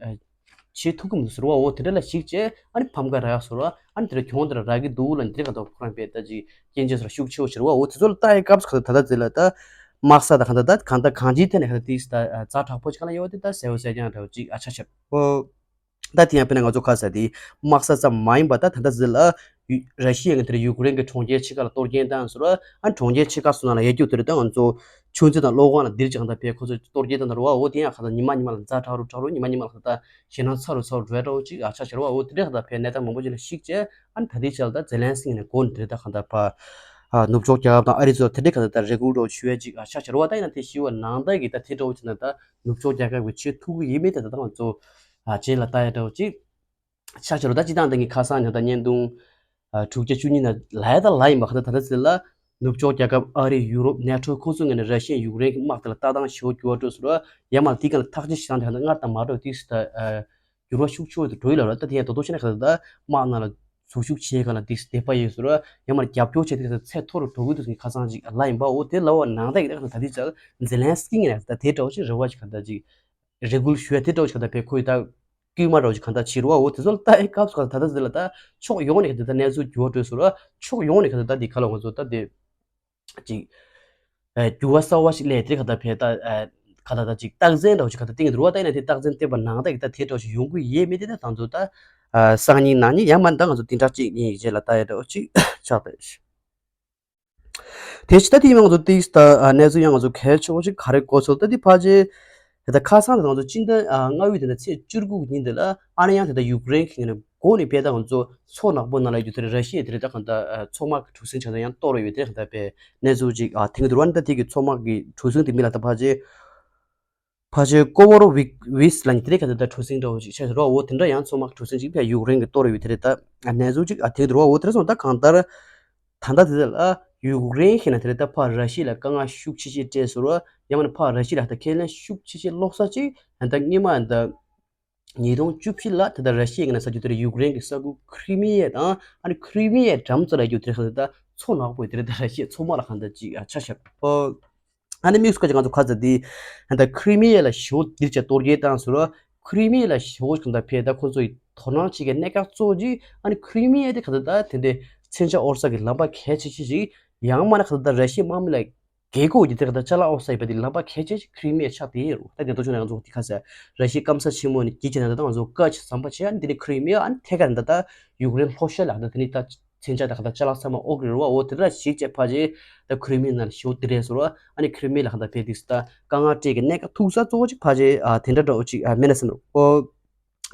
བྱེད་ཐུབ་ཀྱི་མི་འདུག་ཟེར་བ། འོ་དེ་འདྲ་ལ་གཞིགས་བྱས་ཨ་ནི་ཕམ་ཁ་རག་ཟེར་བ། ཨ་ནི་དེ་འདྲ་གྱོང་དེ་འདྲ་རག་གི་འདུག་ལ་འདི་ག་ད་ཁོ་རང་དཔེ་ད་ཅིག་སྐྱོན་བརྗོད་ཟེར་བ་ཤུགས་ཆེ་བོ་ཟེར་བ། འོ་དེ་ཚོ་ལ་ལྟ་ཡི་སྐབས་སུ་ག་ད་ད་ལྟ་ཟེར་ལ་ད་དམག་ས་ད་ག་ད་ད་གང་ད་གང་ཅིའི་ཐད་ནས་ག་ད་དེ་ད་ཛ་དྲག་པོ་ཅིག་ག་ལ་ཡོད་བ་དེ་ད་གསལ་བོ་གསལ་རྐྱང་འདྲ་བོ་ཅིག་ཨ་ཆ་ཆ་འོ། ད་དེ་ཡང་དཔེར་ན་ང་ཚོ་ཁ་ས་དེ་དམག་ས་ཙམ་མ་ཡིན་པ་ད་ད་ལྟ་ཟེར་ལ་ཡུ་ར་ཤི་ཡ་གི་དེར་ཡུཀ་རེན་གྱི་གྲོང་ཁྱེར་ཆེ་ཁག་ལ་གཏོར་སྐྱོན་བཏང་ཟེར་བ། ཨ་གྲོང་ཁྱེར་ཆེ་ཁག་སོ་ན་ལ་ཡ་རྒྱུ་དེར་ད་ང་ཚོ་ཆུ་མཛོད་དང་གློག་ཁང་ལ་འདིར་ཅིག་གང་ལྟར་ཕར་ཁོ་ཚོ་གཏོར་སྐྱོན་བཏང་ད་རུ་བ། འོ་དེ་ཡང་གང་ལྟར་ཉི་མ་ཉི་མ་ལ་ཛ་དྲག་རུ་དྲག་རུ་ཉི་མ་ཉི་མ་ལ་གང་ལྟར་ཞེད་སྣང་ཚ་རུ་ཚ་རུ་འགྲོ་ཡ་འདྲ་བོ་ཅིག་ཨ་ཆ་ཆེ་རུ་བ། འོ་དེ་འདྲ་གང་ལྟར་ཕར་གནས་སྟངས་མང་པོ་ཅིག་ལ་གཞིགས་བྱས་ཨ་ནི་ད་ལྟའི་ཆ་ལ་ད་ཛེ་ལན་སི་ཀི་ནས་འགོ་ནས་དེར་ད་གང་ལྟར་ཕར་ནུབ་ཕྱོགས་རྒྱལ་ཁབ་དང་ཨ་རི་ཚོ་དེ་འདྲ་གང་ལྟར་ད་རེ་སྐུལ་འདྲ་བོ་ཞུ་ཡ་ཅིག་ཨ་ཆ་ཆེ་རུ་བ། ད་ཡིན་ན་དེ་ཞུ་བ་ནང་ལྟར་གྱི་ད་དེ་འདྲ་བོ་ཅིག་ན་ད་ནུབ་ཕྱོགས་རྒྱལ་ཁབ་ཀྱི་བྱེད་ཐུབ་ཀྱི་ཡིན་མིན་དེ་ད་ང་ཚོ་ཨ་རྗེས་ལ་ལྟ་ཡ་འདྲ་བོ་ཅིག་ཆགས་ཆེ་རུ། ད་སྤྱི་བཏང་ད་ངས་ཁ་སང་ཉིན་ད་བརྙན་ཐུང་ཨ་དྲུག་བརྒྱ་བཅུ་གཉིས་ནང་ལབ་ཡ་ད་ལབ་ཡིན་པ། ག་ད་ད་ད་ཟེར་ལ་ནུབ་ཕྱོགས་རྒྱལ་ཁབ་ཨ་རི་ཡུ་རོབ་ནེ་ཊོ་ཁོ་ཚོ་ངོས་ནས་ར་ཤི་ཡ་ཡུཀ་རེན་གྱི་དམག་དེ་ལ་ལྟ་སྟངས་ཞེ་པོ་འགྱུར་བ་འགྲོ་སོང་ར། ཡང་མ་དེ་ག་ལ་ཐག་གཅོད་བྱེད་སྟངས་དེ་ག་ད་སྔར་དང་མ་འདྲ་བ་ཏིག་ཙམ་ད་ཨ་འགྱུར་བ་ཤུགས་ཆེ་བོ་དེ་འགྲོ་ཡི་ལབ་ར། ད་དེ་ཡང་ད་དུང་བཤད་ན་ག་ད་ད་དམག་ནང་ལ་ཟུར་ཞུགས་བྱེད་མཁན་ལ་ཏིག་ཙམ་དད་པ་ཡོད་སོང་ར། ཡང་མ་རྒྱབ་སྐྱོར་བྱེད་དེ་ཚད་མཐོ་རུ་འགྲོ་གི་འདུག་ཟེར་ངས་ཁ་སང་ཅིག་ལབ་ཡིན་པ། འོ་དེ་ལབ་པ་ནང་ལྟར་གྱི་ད་ག་ད་ད་དེ་ཙམ་ཛེ་ལན་སི་ཀི་ངོས་ནས་ད་དེ་འདྲ་བོ་ཅིག་རེ་བ་ཅིག་ག་ད་ཅིག་རེ་སྐུལ་ཞུ་ཡ་དེ་འདྲ་བོ་ཅིག་ག་ད་ཕར་ཁོས་ད་སྐུལ་མ་འདྲ་བོ་ཅིག་ག་ད་བྱེད་རུ་བ། འོ་དེ་ཚོ་ལ་ལྟ་ཡི་སྐབས་སུ་ག་ད་ད་ད་ཟེར་ལ་ད་ཕྱོགས་ཡོངས་ནས་ག་ད་ད་གནས་ཚུལ་འགྱུར་བ་འགྲོ་སོང་ར། ཕྱོགས་ཡོངས་ནས་ག་ད་ད་དེ་ག་ལ་ང་ཚོ་ད་དེ། ཅིག་ཨ་འགྱུར་བ་གསར་བ་ཞིག་སླེབས་དེ་ག་ད་ཕར་ད་ཨ་ག་ད་ད་ཅིག་རྟགས་མཚན་འདྲ་བོ་ཅིག་ག་ད་བསྟན་གྱི་འདུག་བ། ད་ཡིན་ན་དེ་རྟགས་མཚན་བསྟན་པ་ནང་ལྟར་གྱི་ད་དེ་འདྲ་བོ་ཞིག་ཡོང་གི་ཡོད་མེད་དེ་ད་ད་ཚོ་ད་ཨ་སང་ཉིན་གནངས་ཉིན་ཡང་མ་ད་ང་ཚོ་དེ་འདྲ་གཅིག་གཉིས་རྗེས་ལ་ལྟ་ཡ་འདྲ་བོ་ཅིག་ཆགས་པས། དེ་ཕྱི་ད་དེ་ཡིན་ན་ང་ཚོ་ཏིག་ཙམ་ད་ཨ་གནས་ཚུལ་ཡང་ང་ཚོ་གལ་ཆེ་བོ་ཅིག་ག་རེ་གོ་ཚོད་ད་དེ་ཕལ་ཆེར་དེ་ད་ཁ་སང་དེ་ང་ཚོ་སྤྱི་ཟླ་ཨ་ལྔ་པའི་དེ་ད་ཚེས་བཅུ་དགུ་གི་ཉིན་དེ་ལ་ཨ་ནི་ཡང་དེ་ད་ཡུཀ་རེན་གྱི་ངོས་ནས་ གོ་ནས་ཕེ་ད་ང་ཚོ་མཚོ་ནག་པོ་ནང་ལ་ཡོད་དེ་ར་ཤི་ཡ་དེ་རེད། ད་གང་ལྟར་མཚོ་དམག་གི་གྲུ་གཟིངས་ཆ་ཚང་ཡང་གཏོར་ཡོད་དེ་གང་ལྟར་པའི་གནས་ཚུལ་ཅིག་ཨ་ཐེངས་དུ་ར་ད་དེ་གི་མཚོ་དམག་གི་གྲུ་གཟིངས་དེ་མི་ལ་ད་ཕ་ཅེ་ཕ་ཆེ་ཀོ་བོ་རོ་ཝིག་ཝིས་ལ་ནི་དེ་རེད། ག་དེ་ད་གྲུ་གཟིངས་འདྲ་བོ་ཅིག་ཆགས་རོ། འོ་དེ་འདྲ་ཡང་མཚོ་དམག་གྲུ་གཟིངས་ཅིག་ཕ་ཡུཀ་རེན་གི་གཏོར་ཡོད་དེ་རེད། ད་གནས་ཚུལ་ཅིག་ཨ་དེ་རོ། འོ་དེ་རེད་སོང་ད་གང་ལྟར་ད་ལྟ་དེ་ལ་ཡུཀ་རེན་ཤེས་ན་དེ་རེད། ད་ཕ་ར་ཤི་ཡ་ལ་དཀའ་ངལ་ཤུགས་ཆེ་ཆེ་སྤྲད་སོང་རོ། ཡང་མ་ནི་ཕ་ར་ཤི་ཡ་ལ་ད་ཁས་ལེན་ཤུགས་ཆེ་ཆེ་ལོག་ས་ཅིག་ད་སྔོན་མ་ད་ཉིས་སྟོང་བཅུ་བཞི་ལ་དེ་ད་ར་ཤི་ཡ་གི་ན་ས་རྒྱུ་དེ་རེད། ཡུཀ་རེན་གི་ས་ཁུལ་ཁྲི་མི་ཡ་དང་ཨ་ནི་ཁྲི་མི་ཡ་འགྲམ་ཚོ་ལ་རྒྱུ་དེ་རེད། ད་མཚོ་ནག་པོ་དེ་རེད། ད་ར་ཤི་ཡ་མཚོ་དམག་ལ་གང་ད་ཅིག་ཨ་ཆ་ཤར་ཨོ། ཨ་ནི་དམིགས་སུ་བཀར་ཅིག་ང་ཚོ་ཁ་ཚ་འདི་ད་ཁྲི་མི་ཡ་ལ་ཞོ་འདིར་ཅིག་གཏོར་རྒྱག་བཏང་སོང་ར། ཁྲི་མི་ཡ་ལ་ཞོ་གང་ད་ཕེ་ད་ཁོ་ཚོ་ཡི་དོ་སྣང་བྱེད་ཀྱི་གནད་འགག་གཙོ་བོ་ཅིག་ཨ་ནི་ཁྲི་མི་ཡ་དེ་ག་ད་ད་དེ་འདྲའི་མཚོན་ཆ་དབོར་ས་གི་ལམ་པ་གལ་ཆེ་ཆེ་ཅིག་ཡང་མ་ན་ག་ད་ད་ར་ཤི་ཡའི་དམག་མི་ལ་རྒྱལ་སྒོ་ཡི་དེ་ག་ད་ཅ་ལག་དབོར་ས་ཡི་བ་དེ་ལམ་པ་གལ་ཆེ་ཅིག་ཁྲི་མི་ཡ་ཆགས་དེ་ཡིན་རུང་། ད་དེ་ཐོག་ཆུང་ནས་ང་ཚོ་དེ་ཁ་ཟེར་ར་ཤི་ཡའི་སྐམ་ས་ཆེན་མོ་ནས་རྒྱལ་ཆེ་ན་ད་ད་ང་ཚོ་བཀའ་ཆེ་ཟམ་པ་ཆེ་ཨ་ནི་དེ་ནས་ཁྲི་མི་ཡ་ཨ་ནི་ཐད་ཀར་ད་ད་ཡུཀ་རེན་ལྷོ་ཤར་ལ་ད་དེ་ནས་ད། མཚོན་ཆ་དང་ག་ད་ཅ་ལག་ཚང་མ་དབོར་གི་རེད་བ། འོ་དེ་འདྲ་ཞིག་བྱས་ཕ་ཆེ་ད་ཁྲི་མི་ཡ་ནང་ལ་ཞོ་དེ་རེད་སོང་ར། ཨ་ནི་ཁྲི་མི་ཡ་ལ་གང་ད་ཕེ་དིག་ས་ད་དཀའ་ངལ་སྤྲད་ཀྱི་གནད་འགག་ཐུག་ས་གཙོ་བོ་ཅིག་ཕ་ཆེ་ཨ་དེ་འདྲ་འདྲ་བོ་ཅིག་ཨ་མེད་ན་བསམ་རུང་། འོ་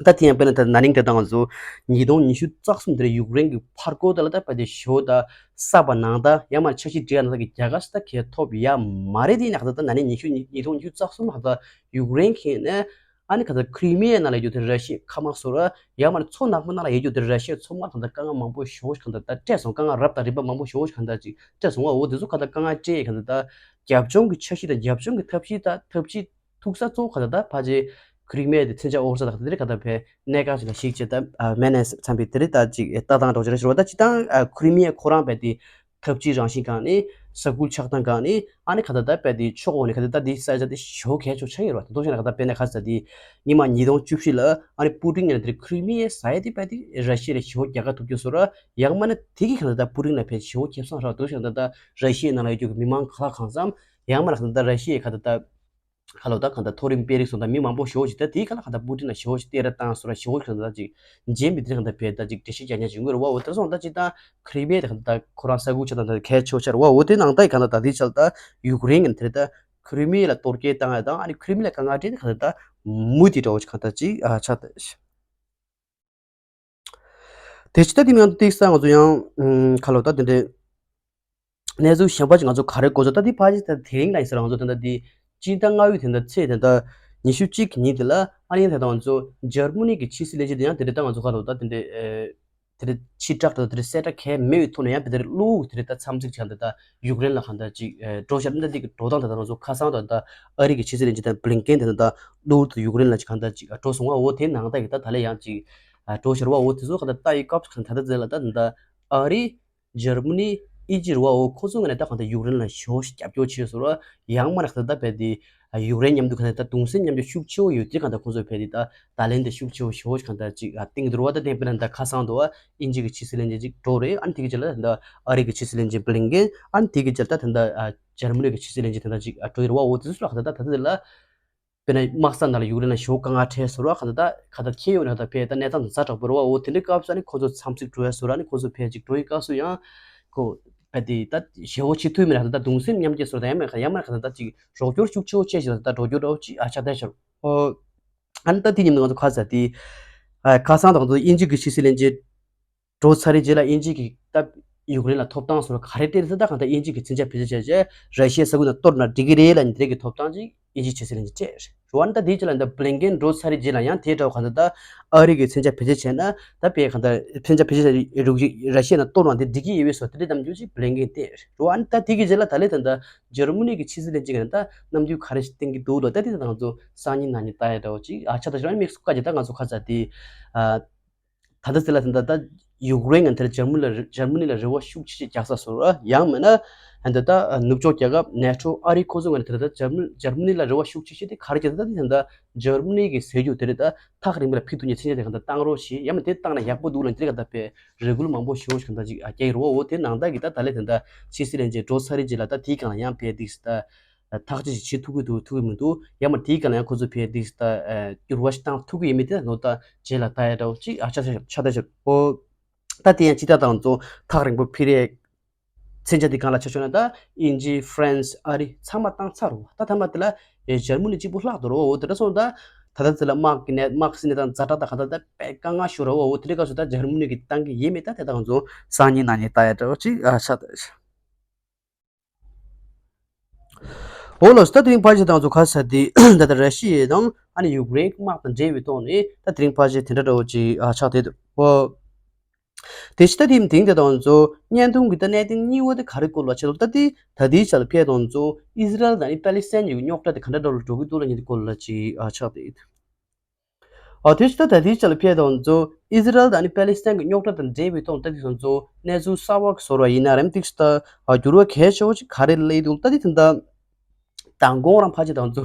ད་དེ་ཡང་དཔེར་ན་ད་ན་ནིང་དེ་དང་ང་ཚོ་ཉིས་སྟོང་ཉི་ཤུ་རྩ་གསུམ་དེ་རེད། ཡུཀ་རེན་གྱི་ཕར་སྐོར་དེ་ལ་ད་ཕ་ཆེ་ཞོ་ད་ས་པ་ནང་ད་ཡང་མ་འཆར་གཞི་སྒྲིག་ཡ་ནང་ད་གི་རྒྱ་གར་ས་ད་གས་ཐོབ་ཡ་མ་རེད། དེ་ཡིན་ན་ག་ད་ད་ན་ནིང་ཉི་ཤུ་ཉིས་སྟོང་ཉི་ཤུ་རྩ་གསུམ་ལ་ག་ད་ཡུཀ་རེན་གྱི་ནས། ཨ་ནི་ག་ད་ཁྲི་མི་ཡ་ནང་ལ་ཡོད་དེ་ར་ཤི་ཡའི་མཁའ་དམག་སོང་ར། ཡང་མ་ནི་མཚོ་ནག་པོ་ནང་ལ་ཡོད་རྒྱུ་དེ་ར་ཤི་ཡའི་མཚོ་དམག་གང་ད་དཀའ་ངལ་མང་པོ་ཞེ་པོ་ཞིག་གང་ད་ད་སྤྲད་སོང་། དཀའ་ངལ་རབ་དང་རིམ་པ་མང་པོ་ཞེ་པོ་ཞིག་གང་ད་ཅིག་སྤྲད་སོང་བ། འོ་དེ་ཚོ་གང་ད་དཀའ་ངལ་སྤྲད་གང་ད་ད་རྒྱབ་ལྗོངས་ཀྱི་འཆར་གཞི་དང་རྒྱབ་ལྗོངས་ཀྱི་ཐབས་ཤེས་ད་ཐབས་ཤེས་ཐུག་ས་གཙོ་བོ་གང་ད་ད་ཕ་ཆེ་ཁྲི་མི་ཡ་དེ་མཚོན་ཆ་དབོར་ས་དང་དེ་རིགས་གང་ད་ཕའི་གནད་འགག་ཅིག་ལ་ཞིག་བྱས་ད་མེད་ནས་བསམ་པའི་དེ་རིགས་ད་ཅིག་ལྟ་སྟངས་འགྲོ་ཅིག་རེད་ཞུ་བ། ད་སྤྱིར་བཏང་ཁྲི་མི་ཡ་ཁོ་རང་བས་དེ། ཐབས་ཇུས་རང་བཞིན་སྒང་ནས། ས་ཁུལ་ཆགས་སྟངས་སྒང་ནས། ཨ་ནི་ག་ད་ད་དཔེ་དེ་ཕྱོགས་འོག་ནས་ག་ད་ད་དེ་ས་ཆ་དེ་ཞེ་པོ་གལ་ཆེ་ཆགས་ཡོད་རེད་བ། དེ་ཐོག་ཆ་ན་ག་ད་དཔེར་ན་ག་ས་དེ་ཉི་མ་ཉིས་སྟོང་བཅུ་བཞི་ལ་ཨ་ནི་པུ་ཏིན་ཡང་དེ་ཁྲི་མི་ཡའི་ས་ཡ་དེ་དཔེ་དེ་ར་ཤི་ཡ་ལ་ཞེ་པོ་རྒྱལ་ཁ་ཐོབ་རྒྱུ་བཟོ་ར། ཡང་མ་ན་དེ་གི་ག་ད་ད་པུ་ཏིན་ལ་ཕན་ཞེ་པོ་ཁེ་བཟང་རག་འདུག་ཤག་ད་ད་ར་ཤི་ཡའི་ནང་ལ་ཡོད་རྒྱུ་གི་མི་མང་ག་ལ་གང་འཚམ། ཡང་མ་ན་ག་ད་ད་ར་ཤི་ཡའི་ག་ད་ད། ཁ་ལོ་ད་གང་ལྟར་མཐོ་རིམ་དཔོན་རིགས་སོང་ད་མི་མང་པོ་ཞེ་པོ་ཞིག་ད་དེའི་ཁ་ལ་གང་ལྟར་པུ་ཏིན་ལ་ཞེ་པོ་ཞིག་སྟེར་ར་བཏང་སོང་ར། ཞེ་པོ་ཞིག་གང་ལྟར་ཅིག་འཇེམ་པའི་དེ་གང་ལྟར་བས་ད་ཅིག་འགྲེལ་བཤད་རྒྱག་ཉན་ཅིག་ཡོང་གི་རེད་བ། འོ་དེར་སོང་ད་ཅིག་ད་ཁྲི་མི་ཡ་དེ་གང་ལྟར་ཁོ་རང་ས་ཁུལ་ཆ་ད་ད་གལ་ཆེ་ཆེ་རེད་བ། འོ་དེ་ནང་ད་གང་ལྟར་ད་དེའི་ཆ་ལ་ད་ཡུཀ་རེན་གི་དེར་ད་ཁྲི་མི་ཡ་ལ་གཏོར་སྐྱོན་བཏང་ཡ་དང་ཨ་ནི་ཁྲི་མི་ཡ་ལ་དཀའ་ངལ་སྤྲད་དེ་གང་ལྟར་ད་མུ་མཐུད་འདྲ་བོ་ཞིག་གང་ལྟར་ཅིག་ཨ་ཆགས་ད། དེ་ཕྱི་ད་དེ་ནང་དུ་ཏིག་ས་ང་ཚོ་ཡང་ཁ་ལོ་ད་དེ་འདྲའི་གནས་ཚུལ་གཞན་པ་ཅིག་ང་ཚོ་ག་རེ་གོ་ཚོད་ད་དེ་ཕ་ཅི་ད་དེ་རིང་ལ་ཡིན་ས་ར། ང་ཚོ་ད་ལྟ་དེ་སྤྱི་ཟླ་ལྔ་པའི་དེ་འདྲ་ཚེས་དེ་འདྲ་ཉི་ཤུ་གཅིག་གི་ཉིན་དེ་ལ་ཨ་ནི་ད་ལྟ་ང་ཚོ་འཇར་མ་ནི་གི་ཕྱི་སྲིད་བློན་ཆེན་དེ་ཡང་དེ་འདྲ་ད་ང་ཚོ་ག་ལོ་ད་དེ་འདྲའི་དེ་འདྲའི་ཕྱི་བསྒྲགས་ད་དེ་འདྲའི་གསལ་བསྒྲགས་གང་ཡང་མེད་པའི་ཐོག་ནས་ཡང་དེ་འདྲའི་གློ་བུར་དེ་འདྲའི་ད་འཚམས་གཟིགས་བྱས་ད་ད་ཡུཀ་རེན་ལ་གང་ལྟར་ཅིག་འགྲོ་ཤར་ད་འདི་གི་འགྲོ་སྟངས་ད་ད་ང་ཚོ་ཁ་སང་ད་ད་ཨ་རི་གི་ཕྱི་སྲིད་བློན་ཆེན་ད་བྷི་ལིན་ཀེན་དེ་ད་ད་གློ་བུར་དུ་ཡུཀ་རེན་ལ་ཅིག་གང་ལྟར་ཅིག་འགྲོ་སོང་བ། འོ་དེ་ནང་ད་གི་ད་ད་ལས་ཡང་ཅིག་འགྲོ་ཤར་བ། འོ་དེ་ཚོ་ག་ད་ལྟ་ཡི་སྐབས་གང་ད་ད་ཟེར་ལ་ད་ད་ཨ་རི་འཇར་མ་ནི་ཨི་ཇི་རུ་བ། འོ་ཁོ་ཚོ་ངོས་ནས་ད་གང་ད་ཡུཀ་རེན་ལ་ཞེ་པོ་ཞིག་རྒྱབ་སྐྱོར་བྱས་སོང་ར། ཡང་མ་ན་ག་ད་ད་བས་དེ་ཡུཀ་རེན་མཉམ་དུ་ག་ད་ད་གདུང་སེམས་མཉམ་སྐྱེད་ཤུགས་ཆེ་བོ་ཡོད་དེ་གང་ད་ཁོ་ཚོ་བས་དེ་ད་ད་ལན་དེ་ཤུགས་ཆེ་བོ་ཞེ་པོ་ཞིག་གང་ད་ཅིག་ཨ་སྟེང་དུ་རུ་བ། ད་དེ་དཔེར་ན་ད་ཁ་སང་དུ་བ་ཨིན་ཇི་གི་ཕྱི་སྲིད་བློན་ཆེན་ཅིག་འགྲོ་རེད། ཨ་ནི་དེ་གི་རྗེས་ལ་ད་ཨ་རི་གི་ཕྱི་སྲིད་བློན་ཆེན་བྷི་ལིན་ཀེན། ཨ་ནི་དེ་གི་རྗེས་ལ་ད་ད་ད་ཨ་འཇར་མ་ནི་གི་ཕྱི་སྲིད་བློན་ཆེན་ད་ད་ཅིག་ཨ་འགྲོ་ཡི་རུ་བ། འོ་དེ་ཚོ་ལ་ག་ད་ད་ད་དེ་ལ། དཔེར་ན་དམག་ས་ནང་ལ་ཡུཀ་རེན་ལ་ཞེ་པོ་དཀའ་ངལ་འཕྲད་སོང་ར། ག་ད་ད་ག་ད་ཁྱེད་ཡོང་ནས་ག་ད་ཕེ་ད་གནས་སྟངས་དེ་ཛ་དྲག་པོ་རེད་བ། འོ་དེ་འདྲའི་སྐབས་སུ་ཨ་ནི་ཁོ་ཚོ་འཚམས་གཟིགས་འགྲོ་ཡ་སོང་ར། ཨ་ནི་ཁོ་ཚོ་ཕེ་ཅིག་འགྲོ་ཡི་སྐབས་སུ་ཡང་ཁོ་ཕེ་དེ་ད་ཞེ་པོ་བྱེད་ཐུབ་མེད་ར། ད་ད་གདུང་སེམས་མཉམ་སྐྱེད་སོང་ར། ད་ཡང་མེད་ཡང་མེད་ག་ད་ད་ཅིག་རོགས་སྐྱོར་ཤུགས་ཆེ་བོ་བྱས་ཤིག་ད་ད་རོགས་སྐྱོར་འདྲ་བོ་ཅིག་ཨ་ཆགས་བསྡད་ཤག་འོ་ཨ་ནི་ད་དེ་ཉིན་ང་ཚོ་ཁ་ས་དེ་ཨ་ཁ་སང་ད་ང་ཚོ་ཨིན་ཇི་གི་ཕྱི་སྲིད་བློན་ཆེན་འགྲོ་ཚར་རེད། རྗེས་ལ་དབྱིན་ཇི་གི་ད་ཡུཀ་རེན་ལ་ཐོབ་ཐང་སོགས་ག་རེ་སྤྲད་ཟེར་ད་གང་ལྟར་དབྱིན་ཇི་གི་མཚོན་ཆ་བེད་སྤྱོད་བྱས་རྗེས་ར་ཤི་ཡའི་ས་ཁུལ་ནང་གཏོར་ན་འགྲིག་གི་རེད་ལབ་ནས་དེ་རིགས་ཀྱི་ཐོབ་ཐང་ཅིག་དབྱིན་ཇིའི་ཕྱི་སྲིད་བློན་ཆེན་སྤྲད་རེད་བ། ཨ་ནི་ད་དེའི་རྗེས་ལ་ད་བྷི་ལིན་ཀེན་འགྲོ་ཚར་རེད། རྗེས་ལ་ཡང་དེའི་འདྲ་བ་གང་ལྟར་ད་ཨ་རི་གི་མཚོན་ཆ་བེད་སྤྱོད་བྱས་ན་ད་དཔེ་གང་ལྟར་མཚོན་ཆ་བེད་སྤྱོད་བྱས་རུག་ར་ཤི་ཡ་ནང་གཏོར་ན་དེ་འགྲིག་གི་ཡོད་པའི་བཟོ་དེ་འདྲའི་གཏམ་རྒྱུད་ཅིག་བྷི་ལིན་ཀེན་སྤྲད་རེད་བ། ཨ་ནི་ད་དེ་གི་རྗེས་ལ་ད་ལས་ད་ད་འཇར་མ་ནི་གི་ཕྱི་སྲིད་བློན་ཆེན་གྱིས་ད་རྣམ་འགྱུར་ག་རེ་ཞིག་བསྟན་གྱི་འདུག་ལ། ད་དེ་ད་ང་ཚོ་སང་ཉིན་གནངས་ཉིན་ལྟ་ཡ་འདྲ་བོ་ཅིག་ཨ་ཆགས་ད་ཞོག་ཨ་ནི་དམིགས་སུ་བཀར་རྗེས་ད་ང་ཚོ་ཁ་ཚ་དེ་ཨ། ད་ལྟ་ཟེར་ལ་ད་ལྟ་ད་ཡུཀ་རེན་ང་དེར་འཇར་མ་ནི་ལ་འཇར་མ་ནི་ལ་རེ་བ་ཤུགས་ཆེ་ཆེ་རྒྱག་ས་སོང་ར། ཡང་མིན་ན་ད་ལྟ་ནུབ་ཕྱོགས་རྒྱལ་ཁབ་ནེ་ཊོ་ཨ་རི་ཁོ་ཚོ་ང་དེར་ད་འཇར་མ་འཇར་མ་ནི་ལ་རེ་བ་ཤུགས་ཆེ་ཆེ་དེ་ག་རེ་བྱས་ད་ད་ད་འཇར་མ་ནི་གི་ཟེར་རྒྱུ་དེ་རེད། ད་ཐག་རིང་པོ་ལ་ཕུད་ཐུབ་ཉེ་ཚན་ཆ་དེ་གང་ལྟར་བཏང་རོགས་ཞེས། ཡང་མིན་དེ་བཏང་ན་ཡག་པོ་འདུག་ལ་དེ་གང་ལྟར་པའི་རེ་སྐུལ་མང་པོ་ཞེ་པོ་ཞིག་གང་ལྟར་ཅིག་རྒྱག་གི་རེད་བ། འོ་དེ་ནང་ལྟར་གི་ད་ད་ལས་དེ་འདྲ་ཕྱི་སྲིད་བློན་ཆེན་འགྲོ་ཚར་རེད་རྗེས་ལ་ད་དེའི་སྒང་ལ་ཡང་ཕེ་དིག་ད། ཐག་གཅོད་ཅིག་བྱེད་ཐུབ་ཀྱི་འདུག་ཐུབ་ཀྱི་མི་འདུག་ཡང་མ་དེའི་སྒང་ལ་ཡང་ཁོ་ཚོ་ཕེ་དིག་ད་འགྱུར་བ་ཞིག་བཏང་ཐུབ་ཀྱི་ཡོད་མེད་དེ་ནོ་ད་རྗེས་ལ་ལྟ་ཡ་འདྲ་བོ་ཅིག་ཨ་ཆ་ཆ་ཆ་ད་ཆ་ཨོ། ད་དེ་ཡང་ཅི་ད་དང་ཚོ་ཐག་རིང་པོ་ཕི་རེ་མཚོན་ཆ་དེ་སྒང་ལ་ཆ་ཤོར་ན་ད་དབྱིན་ཇི་ཧྥ་རན་སི་ཨ་རི་ཚང་མ་བཏང་ཚར་རོ། ད་ཐ་མ་དེ་ལ་འཇར་མ་ནི་གཅིག་པུ་ལྷག་འདུག་རོ། འོ་དེ་འདྲ་སོང་ད་ ད་ལྟ་ཚེ་ལ་དམག་གི་ནས་དམག་སྲིད་གནས་སྟངས་ཛ་དྲག་དང་གང་ལྟར་ད་དཔེ་དཀའ་ངལ་ཤོར་ར་བ། འོ་དེ་རིང་སྐབས་སུ་ད་འཇར་མ་ནི་གི་བཏང་གི་ཡིན་མེད་ད་དེ་དག་ང་ཚོ་སང་ཉིན་གནངས་ཉིན་ལྟ་ཡ་འདྲ་བོ་ཅིག་ཨ་ཆགས་ད། འོ་ལགས་སོ། ད་དེ་རིང་ཕལ་ཆེར་ད་ང་ཚོ་ག་ས་དེ་ད་ལྟ་ར་ཤི་ཡ་དང་ཨ་ནི་ཡུཀ་རེན་གྱི་དམག་དང་འབྲེལ་བའི་ཐོག་ནས་ད་དེ་རིང་ཕལ་ཆེར་དེ་འདྲ་འདྲ་བོ་ཅིག་ཨ་ཆགས་བསྡད་འདུག་ཨོ། དེ་ཕྱི་ད་དེ་དེང་དེ་ད་ང་ཚོ་བརྙན་ཐུང་གི་ད་གནད་དོན་གཉིས་པ་དེ་ག་རེ་སྐོར་ལ་བྱེད་ལ་ད་དེ་ད་དེའི་ཆ་ལ་ཕེབས་ད་ང་ཚོ་ཨི་ཟི་རལ་དང་ཨ་ནི་པ་ལི་སི་ཐན་གྱི་རྙོག་དྲ་དེ་ག་འདྲ་འདྲ་བོ་འགྲོ་གི་འདུག་ལ་ཉིན་དེ་སྐོར་ལ་ཅིག་ཨ་ཆགས་བསྡད་ཡོད། ཨ་དེ་ཕྱི་ད་ད་དེའི་ཆ་ལ་ཕེབས་ད་ང་ཚོ་ཨི་ཟི་རལ་དང་ཨ་ནི་པ་ལི་སི་ཐན་གྱི་རྙོག་དྲ་དང་འབྲེལ་བའི་ཐོག་ད་དེ་ང་ཚོ་གནས་ཚུལ་གསར་བ་གི་བཟོ་འདྲ་ཡིན་ན་རེད་དེ་ཕྱི་ད་ཨ་འགྱུར་བ་གལ་ཆེ་བོ་ཅིག་ག་རེ་སླེབས་འདུག་ད་དེ་ད་ད། མདང་དགོང་རང་ཕལ་ཆེར་ད་ང་ཚོ་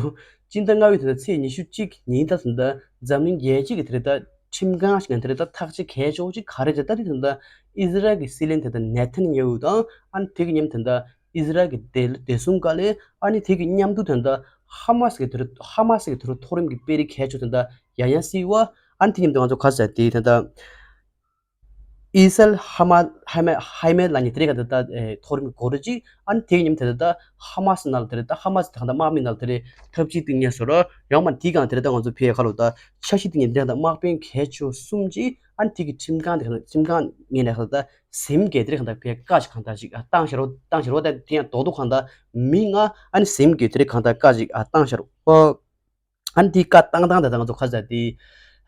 སྤྱི་ཟླ་ལྔ་པའི་དེ་ཚེས་ཉི་ཤུ་གཅིག་ཉིན་ད་ད་འཛམ་གླིང་རྒྱལ་སྤྱི་གི་དེ་རེད་ད་ཁྲིམས་ཁང་ཞིག་ནས་དེ་རེད་ད་ཐག་གཅོད་གལ་ཆེ་བོ་ཅིག་ག་རེ་རེད་ད་དེ་ད་ཨི་ཟི་རལ་གྱི་སྲིད་བློན་དེ་ད་ནེ་ཐན་ཡ་ཧུ་དང་ཨ་ནི་དེ་གི་མཉམ་དེ་ད་ཨི་ཟི་རལ་གྱི་བདེ་བདེ་སྲུང་བཀའ་བློན་ཨ་ནི་དེ་གི་མཉམ་དུ་དེ་ད་ཧ་མ་སི་གི་དེ་རེད་ཧ་མ་སི་གི་དེ་རེད་མཐོ་རིམ་གྱི་དཔོན་རིགས་གལ་ཆེ་དེ་ད་ཡ་ཡ་སི་ཝ་ཨ་ནི་དེ་མཉམ་དུ་ང་ཚོ་ག་ས་དེ་དེ་ད། ཨི་སལ་ཧ་མ་ཧ་མ་ཧ་མ་ལ་ཉི་དེ་རེ་ག་ད་ད་མཐོ་རིམ་གྱི་འགོ་ཁྲིད་ཅིག་ཨ་ནི་དེ་མཉམ་དེ་ད་ཧ་མ་སི་ནང་ལ་དེ་རེ་ད་ཧ་མ་སི་དང་ད་དམག་མི་ནང་ལ་དེ་རེ་ཐབས་ཇུས་སྟེང་ཉེ་སོ་ར་ཡང་མ་དེའི་སྒང་དེ་རེ་ད་ང་ཚོ་ཕེ་ཁ་ལོ་ད་འཆར་གཞི་སྟེང་ཉེ་དེ་རེ་ད་དམག་དཔོན་གལ་ཆེ་གསུམ་ཅིག་ཨ་ནི་དེ་གི་ཁྲིམས་ཁང་དེ་ག་ཁྲིམས་ཁང་ངེས་ནས་ག་ད་ཟིམ་གེ་དེ་རེ་ག་ད་ཕེ་བཀའ་ཞིག་གང་ད་ཅིག་ཨ་བཏང་ཤ་རོ་བཏང་ཤ་རོ་ད་དེ་ཡང་རྡོག་རྡོག་གང་ད་མི་ལྔ་ཨ་ནི་ཟིམ་གེ་དེ་རེ་གང་ད་བཀའ་ཞིག་ཨ་བཏང་ཤ་རོ་ཨོ། ཨ་ནི་དེའི་བཀའ་བཏང་སྟངས་དེ་དག་ང་ཚོ་ཁ་ཟ་དེ།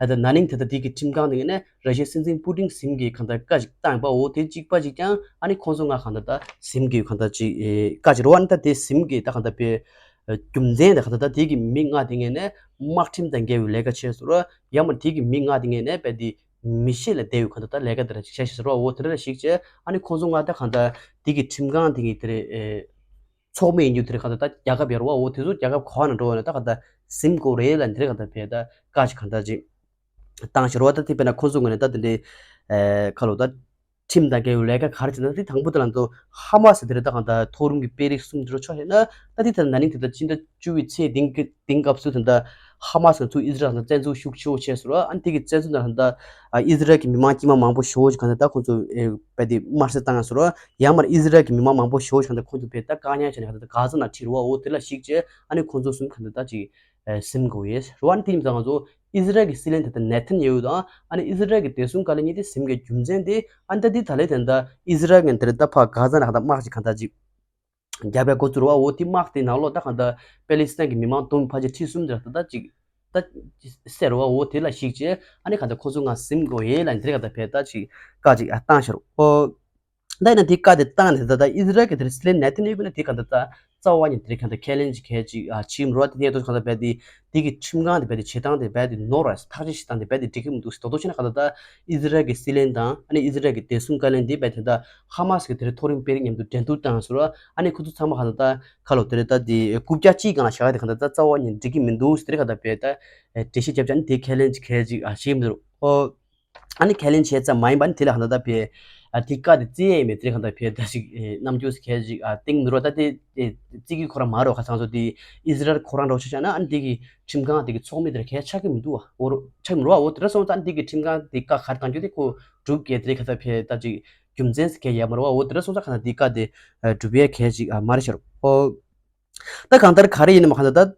ཨ་ད་ན་ནིང་དེ་ད་དེ་གི་ཁྲིམས་ཁང་དེ་ནས་ར་ཤི་ཡའི་སྲིད་འཛིན་པུ་ཏིན་ཟིམ་གྱིས་གང་ལྟར་བཀའ་ཞིག་བཏང་པའོ། དེ་གཅིག་པ་ཅིག་ཀྱང་ཨ་ནི་ཁོང་ཚོ་ང་གང་ལྟར་ད་ཟིམ་གྱིས་གང་ལྟར་ཅིག་བཀའ་ཞིག་རོ། ཨ་ནི་ད་དེ་ཟིམ་གྱིས་ད་གང་ལྟར་པའི་རྒྱུ་མཚན་དེ་གང་ལྟར་ད་དེ་གི་མི་ལྔ་དེ་ངས་ནས་དམག་ཁྲིམས་དང་འགལ་བའི་ལས་ཀ་བྱས་སོ་ར། ཡང་མ་དེ་གི་མི་ལྔ་དེ་ངས་ནས་པའི་དེ་མི་ཤེས་ལ་བསྡད་ཡོད་གང་ལྟར་ད་ལས་ཀ་དེ་ར་ཅིག་བྱས་ཤེས་སོ་ར། འོ་དེ་འདྲ་ཞིག་བྱས་ཨ་ནི་ཁོང་ཚོ་ང་ད་གང་ལྟར་དེ་གི་ཁྲིམས་ཁང་དེ་གི་དེ་རེད། ཚོགས་མི་ཡིན་རྒྱུ་དེ་རེད་གང་ལྟར་ད་རྒྱལ་ཁབ་ཡར་བ་འོ་དེ་ཚོ་རྒྱལ་ཁབ་ག་བ་ན་འགྲོ་བ་ན་ད་གང་ལྟར་ཟིམ་དགོས་རེད་ལ་འདི་རེད་གང་ལྟར་བས་ད་བཀའ་ཞིག་གང་ལྟར་ཅིག་བཏང་ཞེས་རོ། ད་དེ་དཔེར་ན་ཁོང་ཚོ་ངོས་ནས་ད་དེ་འདྲའི་ཁ་ལོ་ད་ཁྲིམས་དང་འགལ་བའི་ལས་ཀ་ག་རེ་བྱས་ན་དེ་དང་པོ་དེ་ལ་ཚོ་ཧ་མ་སི་དེ་རེད་ད་གང་ལྟར་མཐོ་རིམ་གྱི་དཔོན་རིགས་གསུམ་དེ་རུ་ཆོག་ཤེ་ན་ད་དེ་ལྟར་ན་ནིང་དེ་ལྟར་སྤྱི་ཟླ་བཅུ་པའི་ཚེས་དེང་གི་དེང་སྐབས་སུ་དེ་འདྲ་ཧ་མ་སི་ཚོ་ཨི་ཟི་རལ་དང་བཙན་འཛུལ་ཤུགས་ཆེ་བོ་བྱས་སོ་ར། ཨ་ནི་དེ་གི་བཙན་འཛུལ་ནང་ད་ཨི་ཟི་རལ་གྱི་མི་མང་དཀྱུས་མ་མང་པོ་ཞེ་བོ་ཞིག་གང་ལྟར་ད་ཁོང་ཚོ་ཨེ་བས་དེ་དམར་གསོད་བཏང་ཡ་སོ་ར། ཡང་མར་ཨི་ཟི་རལ་གྱི་མི་མང་མང་པོ་ཞེ་བོ་ཞིག་གང་ལྟར་ཁོང་ཚོ་བས་ད་བཀག་ཉར་བྱས་ནས་གང་ལྟར་ད་གྷ་ཟ་ནང་ཁྲིད་རོ། འོ་དེ་ལ་གཞིགས་བྱས་ཨ་ནི་ཁོང་ཚོ་གསུམ་གང་ལྟར་ད་ཅིག་ཟིན་དགོས་ཡས་རོ། ཨ་ནི་དེ་ཡིན་ཙང་ང་ཚོ་ཨི་ཟི་རལ་གྱི་སྲིད་བློན་དེ་ད་ནེ་ཐན་ཡ་ཧུ་དང་ཨ་ནི་ཨི་ཟི་རལ་གྱི་བདེ་སྲུང་བཀའ་བློན་གཉིས་དེ་ཟིན་གྱི་རྒྱུ་མཚན་དེ་ཨ་ནི་ད་དེ་ད་ལས་དེ་ད་ཨི་ཟི་རལ་ངན་དེ་རེད་ད་ཕ་གྷ་ཟ་ནང་གང་ལྟར་དམག་ཅིག་གང་ལྟར་ཅིག་རྒྱབ་པའི་འགོ་ཚུགས་རོ། འོ་དེ་དམག་དེ་ནང་ལོགས་ད་གང་ལྟར་པེ་ལི་སི་ཐན་གྱི་མི་མང་དུམ་ཕལ་ཆེར་ཁྲི་གསུམ་དེ་ལ་ད་ལྟ་ཅིག་ད་གསལ་རོ། འོ་དེ་ལ་གཞིགས་བྱས་ཨ་ནི་གང་ལྟར་ཁོ་ཚོ་ང་ཟིན་དགོས་ཡས་ལ་འདི་རེད་གང་ལྟར་བས་ད་ཅིག་བཀའ་ཅིག་ཨ་བཏང་ཤར་འོ། ད་ཡིན་ན་དེ་བཀའ་དེ་བཏང་ནས་ད་ལྟ་ཨི་ཟི་རལ་གྱི་དེར་སྲིད་བློན་ནེ་ཐན་ཡ་ཧུ་ནས་དེ་གང་ལྟར་ད་རྩ་བ་ཉིད་དེ་གང་ལྟར་ཁས་ལེན་ཅིག་གལ་ཅིག་ཨ་བྱིན་རོ། དེ་ནས་ཏོ་གང་ལྟར་བས་དེ་དེ་གི་ཁྲིམས་ཁང་དེ་བས་དེ་བྱེད་སྟངས་དེ་བས་དེ་ནོར་ར་ཐག་གཅོད་བྱེད་སྟངས་དེ་བས་དེ་འགྲིག་གི་མི་འདུག་ཟེར་དོ་དོ་བྱས་ན་གང་ལྟར་ད་ཨི་ཟི་རལ་གྱི་སྲིད་བློན་དང་ཨ་ནི་ཨི་ཟི་རལ་གྱི་བདེ་སྲུང་བཀའ་བློན་དེ་བས་དེ་ད་ཧ་མ་སི་གི་དེར་མཐོ་རིམ་དཔོན་རིགས་མཉམ་དུ་འགྲན་བསྡུར་བཏང་སོང་ར། ཨ་ནི་ཁོ་ཚོ་ཚང་མ་གང་ལྟར་ད་ཁ་ལོ་དེ་རེད་ད་དེ་རྐུབ་བཀྱག་གཅིག་སྒང་ལ་བཞག་དེ་གང་ལྟར་ད་རྩ་བ་ཉིད་འགྲིག་གི་མི་འདུག་ཟེར་དེ་གང་ལྟར་བས་ད་འགྲེལ་བཤད་རྒྱབ་ཅིག་ཨ་ནི་དེ་ཁས་ལེན་ཅིག་གལ་ཅིག་ཨ་བྱེད་མི་འདུག་ཨོ། ཨ་ནི་ཁས་ལེན་བྱས་ཙམ་མ་ཡིན་པ་ནི་དེ་ལ་གང་ལྟར་ད་བས་ཨ་དེ་བཀའ་དེ་བརྩི་ཡས་མེད་དེ་གང་ལྟར་བས་ད་ཞིག་རྣམ་འགྱུར་གལ་ཅིག་ཨ་སྟེང་མི་རོ། ད་དེ་བརྩི་གི་ཁོ་རང་མ་རོ། ཁ་སང་ཚོ་དེ་ཨི་ཟི་རལ་ཁོ་རང་རོ་ཆ་བཞག་ན་ཨ་ནི་དེ་གི་ཁྲིམས་ཁང་དེ་གི་ཚོགས་མི་དེ་ལ་གལ་ཆགས་ཀྱི་མི་འདུག་བ། འོ་རོ་ཆགས་མི་རོ་བ། འོ་དེ་འདྲ་སོང་ཙང་ཨ་ནི་དེ་གི་ཁྲིམས་ཁང་དེ་བཀའ་ག་རེ་བཏང་རྒྱུ་དེ་ཁོ་སྒྲུབ་གལ་དེ་གང་ལྟར་བས་ད་ཅིག་རྒྱུ་མཚན་གལ་ཡོད་མ་རོ་བ། འོ་དེ་འདྲ་སོང་ཙང་གང་ལྟར་དེ་བཀའ་དེ་སྒྲུབ་ཡས་གལ་ཅིག་ཨ་མ་རེད་ཤག་རོ། ཨོ། ད་གང་ལྟར་ག་རེ་ཡིན་ནམ་གང་ལྟར་ད་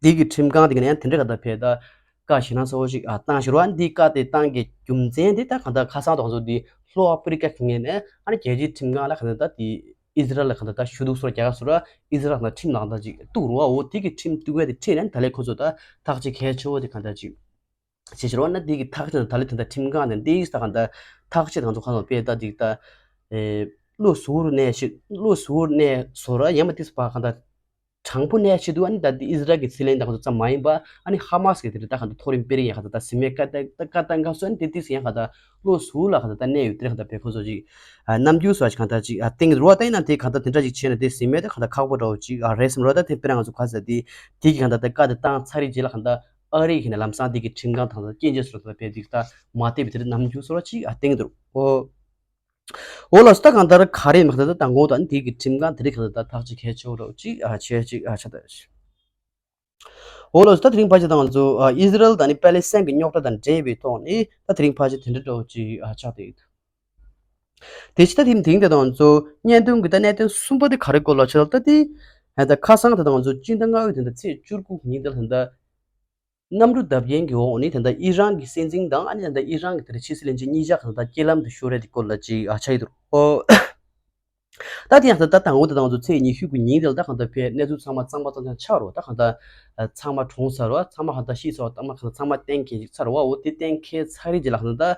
འདི་གི་ཁྲིམས་ཁང་དེ་ག་ནས་ཡང་དེ་འདྲ་ག་ད་བས་ད་བཀའ་ཞེ་ན་གསལ་བོ་ཞིག་ཨ་བཏང་ཞུ་རོགས། འདི་བཀའ་དེ་བཏང་གི་རྒྱུ་མཚན་དེ་ད་གང་ལྟར་ཁ་སང་དང་ཚོ་འདི་ལྷོ་ཨ་ཕི་རི་ཀ་གི་ངོས་ནས་ཨ་ནི་རྒྱལ་སྤྱིའི་ཁྲིམས་ཁང་ལ་གང་ལྟར་ད་དེ་ཨི་ཟི་རལ་ལ་གང་ལྟར་ད་ཞུ་གཏུག་སོགས་རྒྱག་ག་སོ་ར། ཨི་ཟི་རལ་ལ་ཁྲིམས་ནང་ད་ཅིག་གཏུག་རོགས། འོ་དེ་གི་ཁྲིམས་གཏུག་ཡ་དེ་ཁྲིད་ནས་ད་ལས་ཁོ་ཚོ་ད་ཐག་གཅོད་གལ་ཆེ་བོ་དེ་གང་ལྟར་ཅིག་ཞེས་བྱ་བ་ན་འདི་གི་ཐག་གཅོད་དང་ད་ལི་དེ་འདྲ་ཁྲིམས་ཁང་ནས་འདི་ཡིས་ད་གང་ལྟར་ཐག་གཅོད་དང་ཚོ་ཁ་ལ་དཔེ་ལྟ་འདི་ལྟ་ཨེ་བློ་གཟུ་བོར་གནས་ཤིག་བློ་གཟུ་བོར་གནས་སོ་ར། ཡང་མ་དེ་ཕ་གང་ལྟར་དྲང་པོ་གནས་ཤིག་འདུག་ཨ་ནི་ད་འདི་ཨི་ཟི་རལ་གྱི་སྲིད་བློན་དང་ཚོ་ཙམ་མ་ཡིན་པ་ཨ་ནི་ཧ་མ་སི་གི་དེ་རེད་ད་གང་ལྟར་མཐོ་རིམ་དཔོན་རིགས་ཡང་གང་ལྟར་ད་སི་མེ་ཀ་ད་ཀ་ད་འགའ་སོ་ཨ་ནི་དེ་དེ་སི་ཡང་གང་ལྟར་བློ་གཟུ་བོ་ལ་གང་ལྟར་ད་གནས་ཡོད་དེ་རེད་གང་ལྟར་དཔེ་ཁོ་ཚོ་ཅིག་ཨ་རྣམ་འགྱུར་སོགས་ཅིག་གང་ལྟར་ཅིག་ཨ་སྟེང་རོ། ད་ཡིན་ན་དེ་གང་ལྟར་དེ་འདྲ་ཅིག་བྱས་ན་དེ་སི་མེ་ད་གང་ལྟར་ཁག་པོ་འདྲ་བོ་ཅིག་ཨ་རེད་བསམ་རོ། ད་དེ་དཔེར་ན་ང་ཚོ་ག་ས་དེ་དེ་གི་གང་ལྟར་ད་ཀ་ད་བཏང་ཚར་རེད་རྗེས་ལ་གང་ལྟར། ཨ་རི་གི་ནས་ལམ་སང་དེ་གི་ཁྲིམས་ཁང་དང་སྐྱེལ་འདྲེན་སོགས་དང་བས་དེ་ད་མ་བལྟས་པའི་དེ་རིང་ནམ་རྒྱུན་སོགས་ཅིག་ཨ་སྟེང་དུ་འོ། འོ་ལགས་སོ། ད་གང་ལྟར་ག་རེ་མི་ཁ་ད་དང་གོང་དུ་ཨ་ནི་དེ་གི་ཁྲིམས་ཁང་དེ་རིང་གང་ལྟར་ཐག་གཅོད་གལ་ཆེ་བོ་རོ་ཅིག་ཨ་བྱས་ཅིག་ཨ་ཆ་ད། འོ་ལགས་སོ། ད་དེ་རིང་ཕལ་ཆེར་ད་ང་ཚོ་ཨ་ཨི་ཟི་རལ་དང་ནི་པ་ལི་སི་ཐན་གི་རྙོག་དྲ་དང་འབྲེལ་བའི་ཐོག་ནས་ད་དེ་རིང་ཕལ་ཆེར་དེ་འདྲ་འདྲ་བོ་ཅིག་ཨ་ཆགས་བསྡད་ཡོད། དེ་ཕྱི་ད་དེ་དེ་རིང་དེ་ད་ང་ཚོ་བརྙན་ཐུང་གི་ད་གནད་དོན་གསུམ་པ་དེ་ག་རེ་སྐོར་ལ་ཆ་ལ་ད་དེ་ད་ཁ་སང་ད་ད་ང་ཚོ་སྤྱི་ཟླ་ལྔ་པའི་དེ་ད་ཚེས་བཅུ་དགུ་ཉིན་ད་ད་ད། གནམ་གྲུ་བརྡབ་སྐྱོན་གྱི་འོག་ནས་ད་ལྟ་ཨི་རན་གྱི་སྲིད་འཛིན་དང་ཨ་ནི་ད་ལྟ་ཨི་རན་གྱི་ད་ལྟ་ཕྱི་སྲིད་བློན་ཆེན་གཉིས་ཆ་གང་ལྟར་རྐྱེན་ལམ་དུ་ཤོར་ཡས་དེ་སྐོར་ལ་ཅིག་ཨ་ཆགས་ཡོད་འདུག་ཨོ། ད་དེ་ཡང་ད་ལྟ་དང་པོ་དང་དང་ཚོ་ཚེས་ཉི་ཤུ་གི་ཉིན་དེ་ལ་ད་གང་ལྟར་ཕའི་གནས་ཚུལ་ཚང་མ་གཙང་མ་གཙང་རྐྱང་ཆགས་རོགས། ད་གང་ལྟར་ཚང་མ་གྲོངས་ཚར་རོགས། ཚང་མ་གང་ལྟར་ཤི་ཚར་བ་ཚང་མ་གང་ལྟར་ཚང་མ་གཏན་འཁེལ་ཅིག་ཚར་རོགས། འོ་དེ་གཏན་འཁེལ་ཚར་རེད་ཅེས་ལ་གང་ལྟར་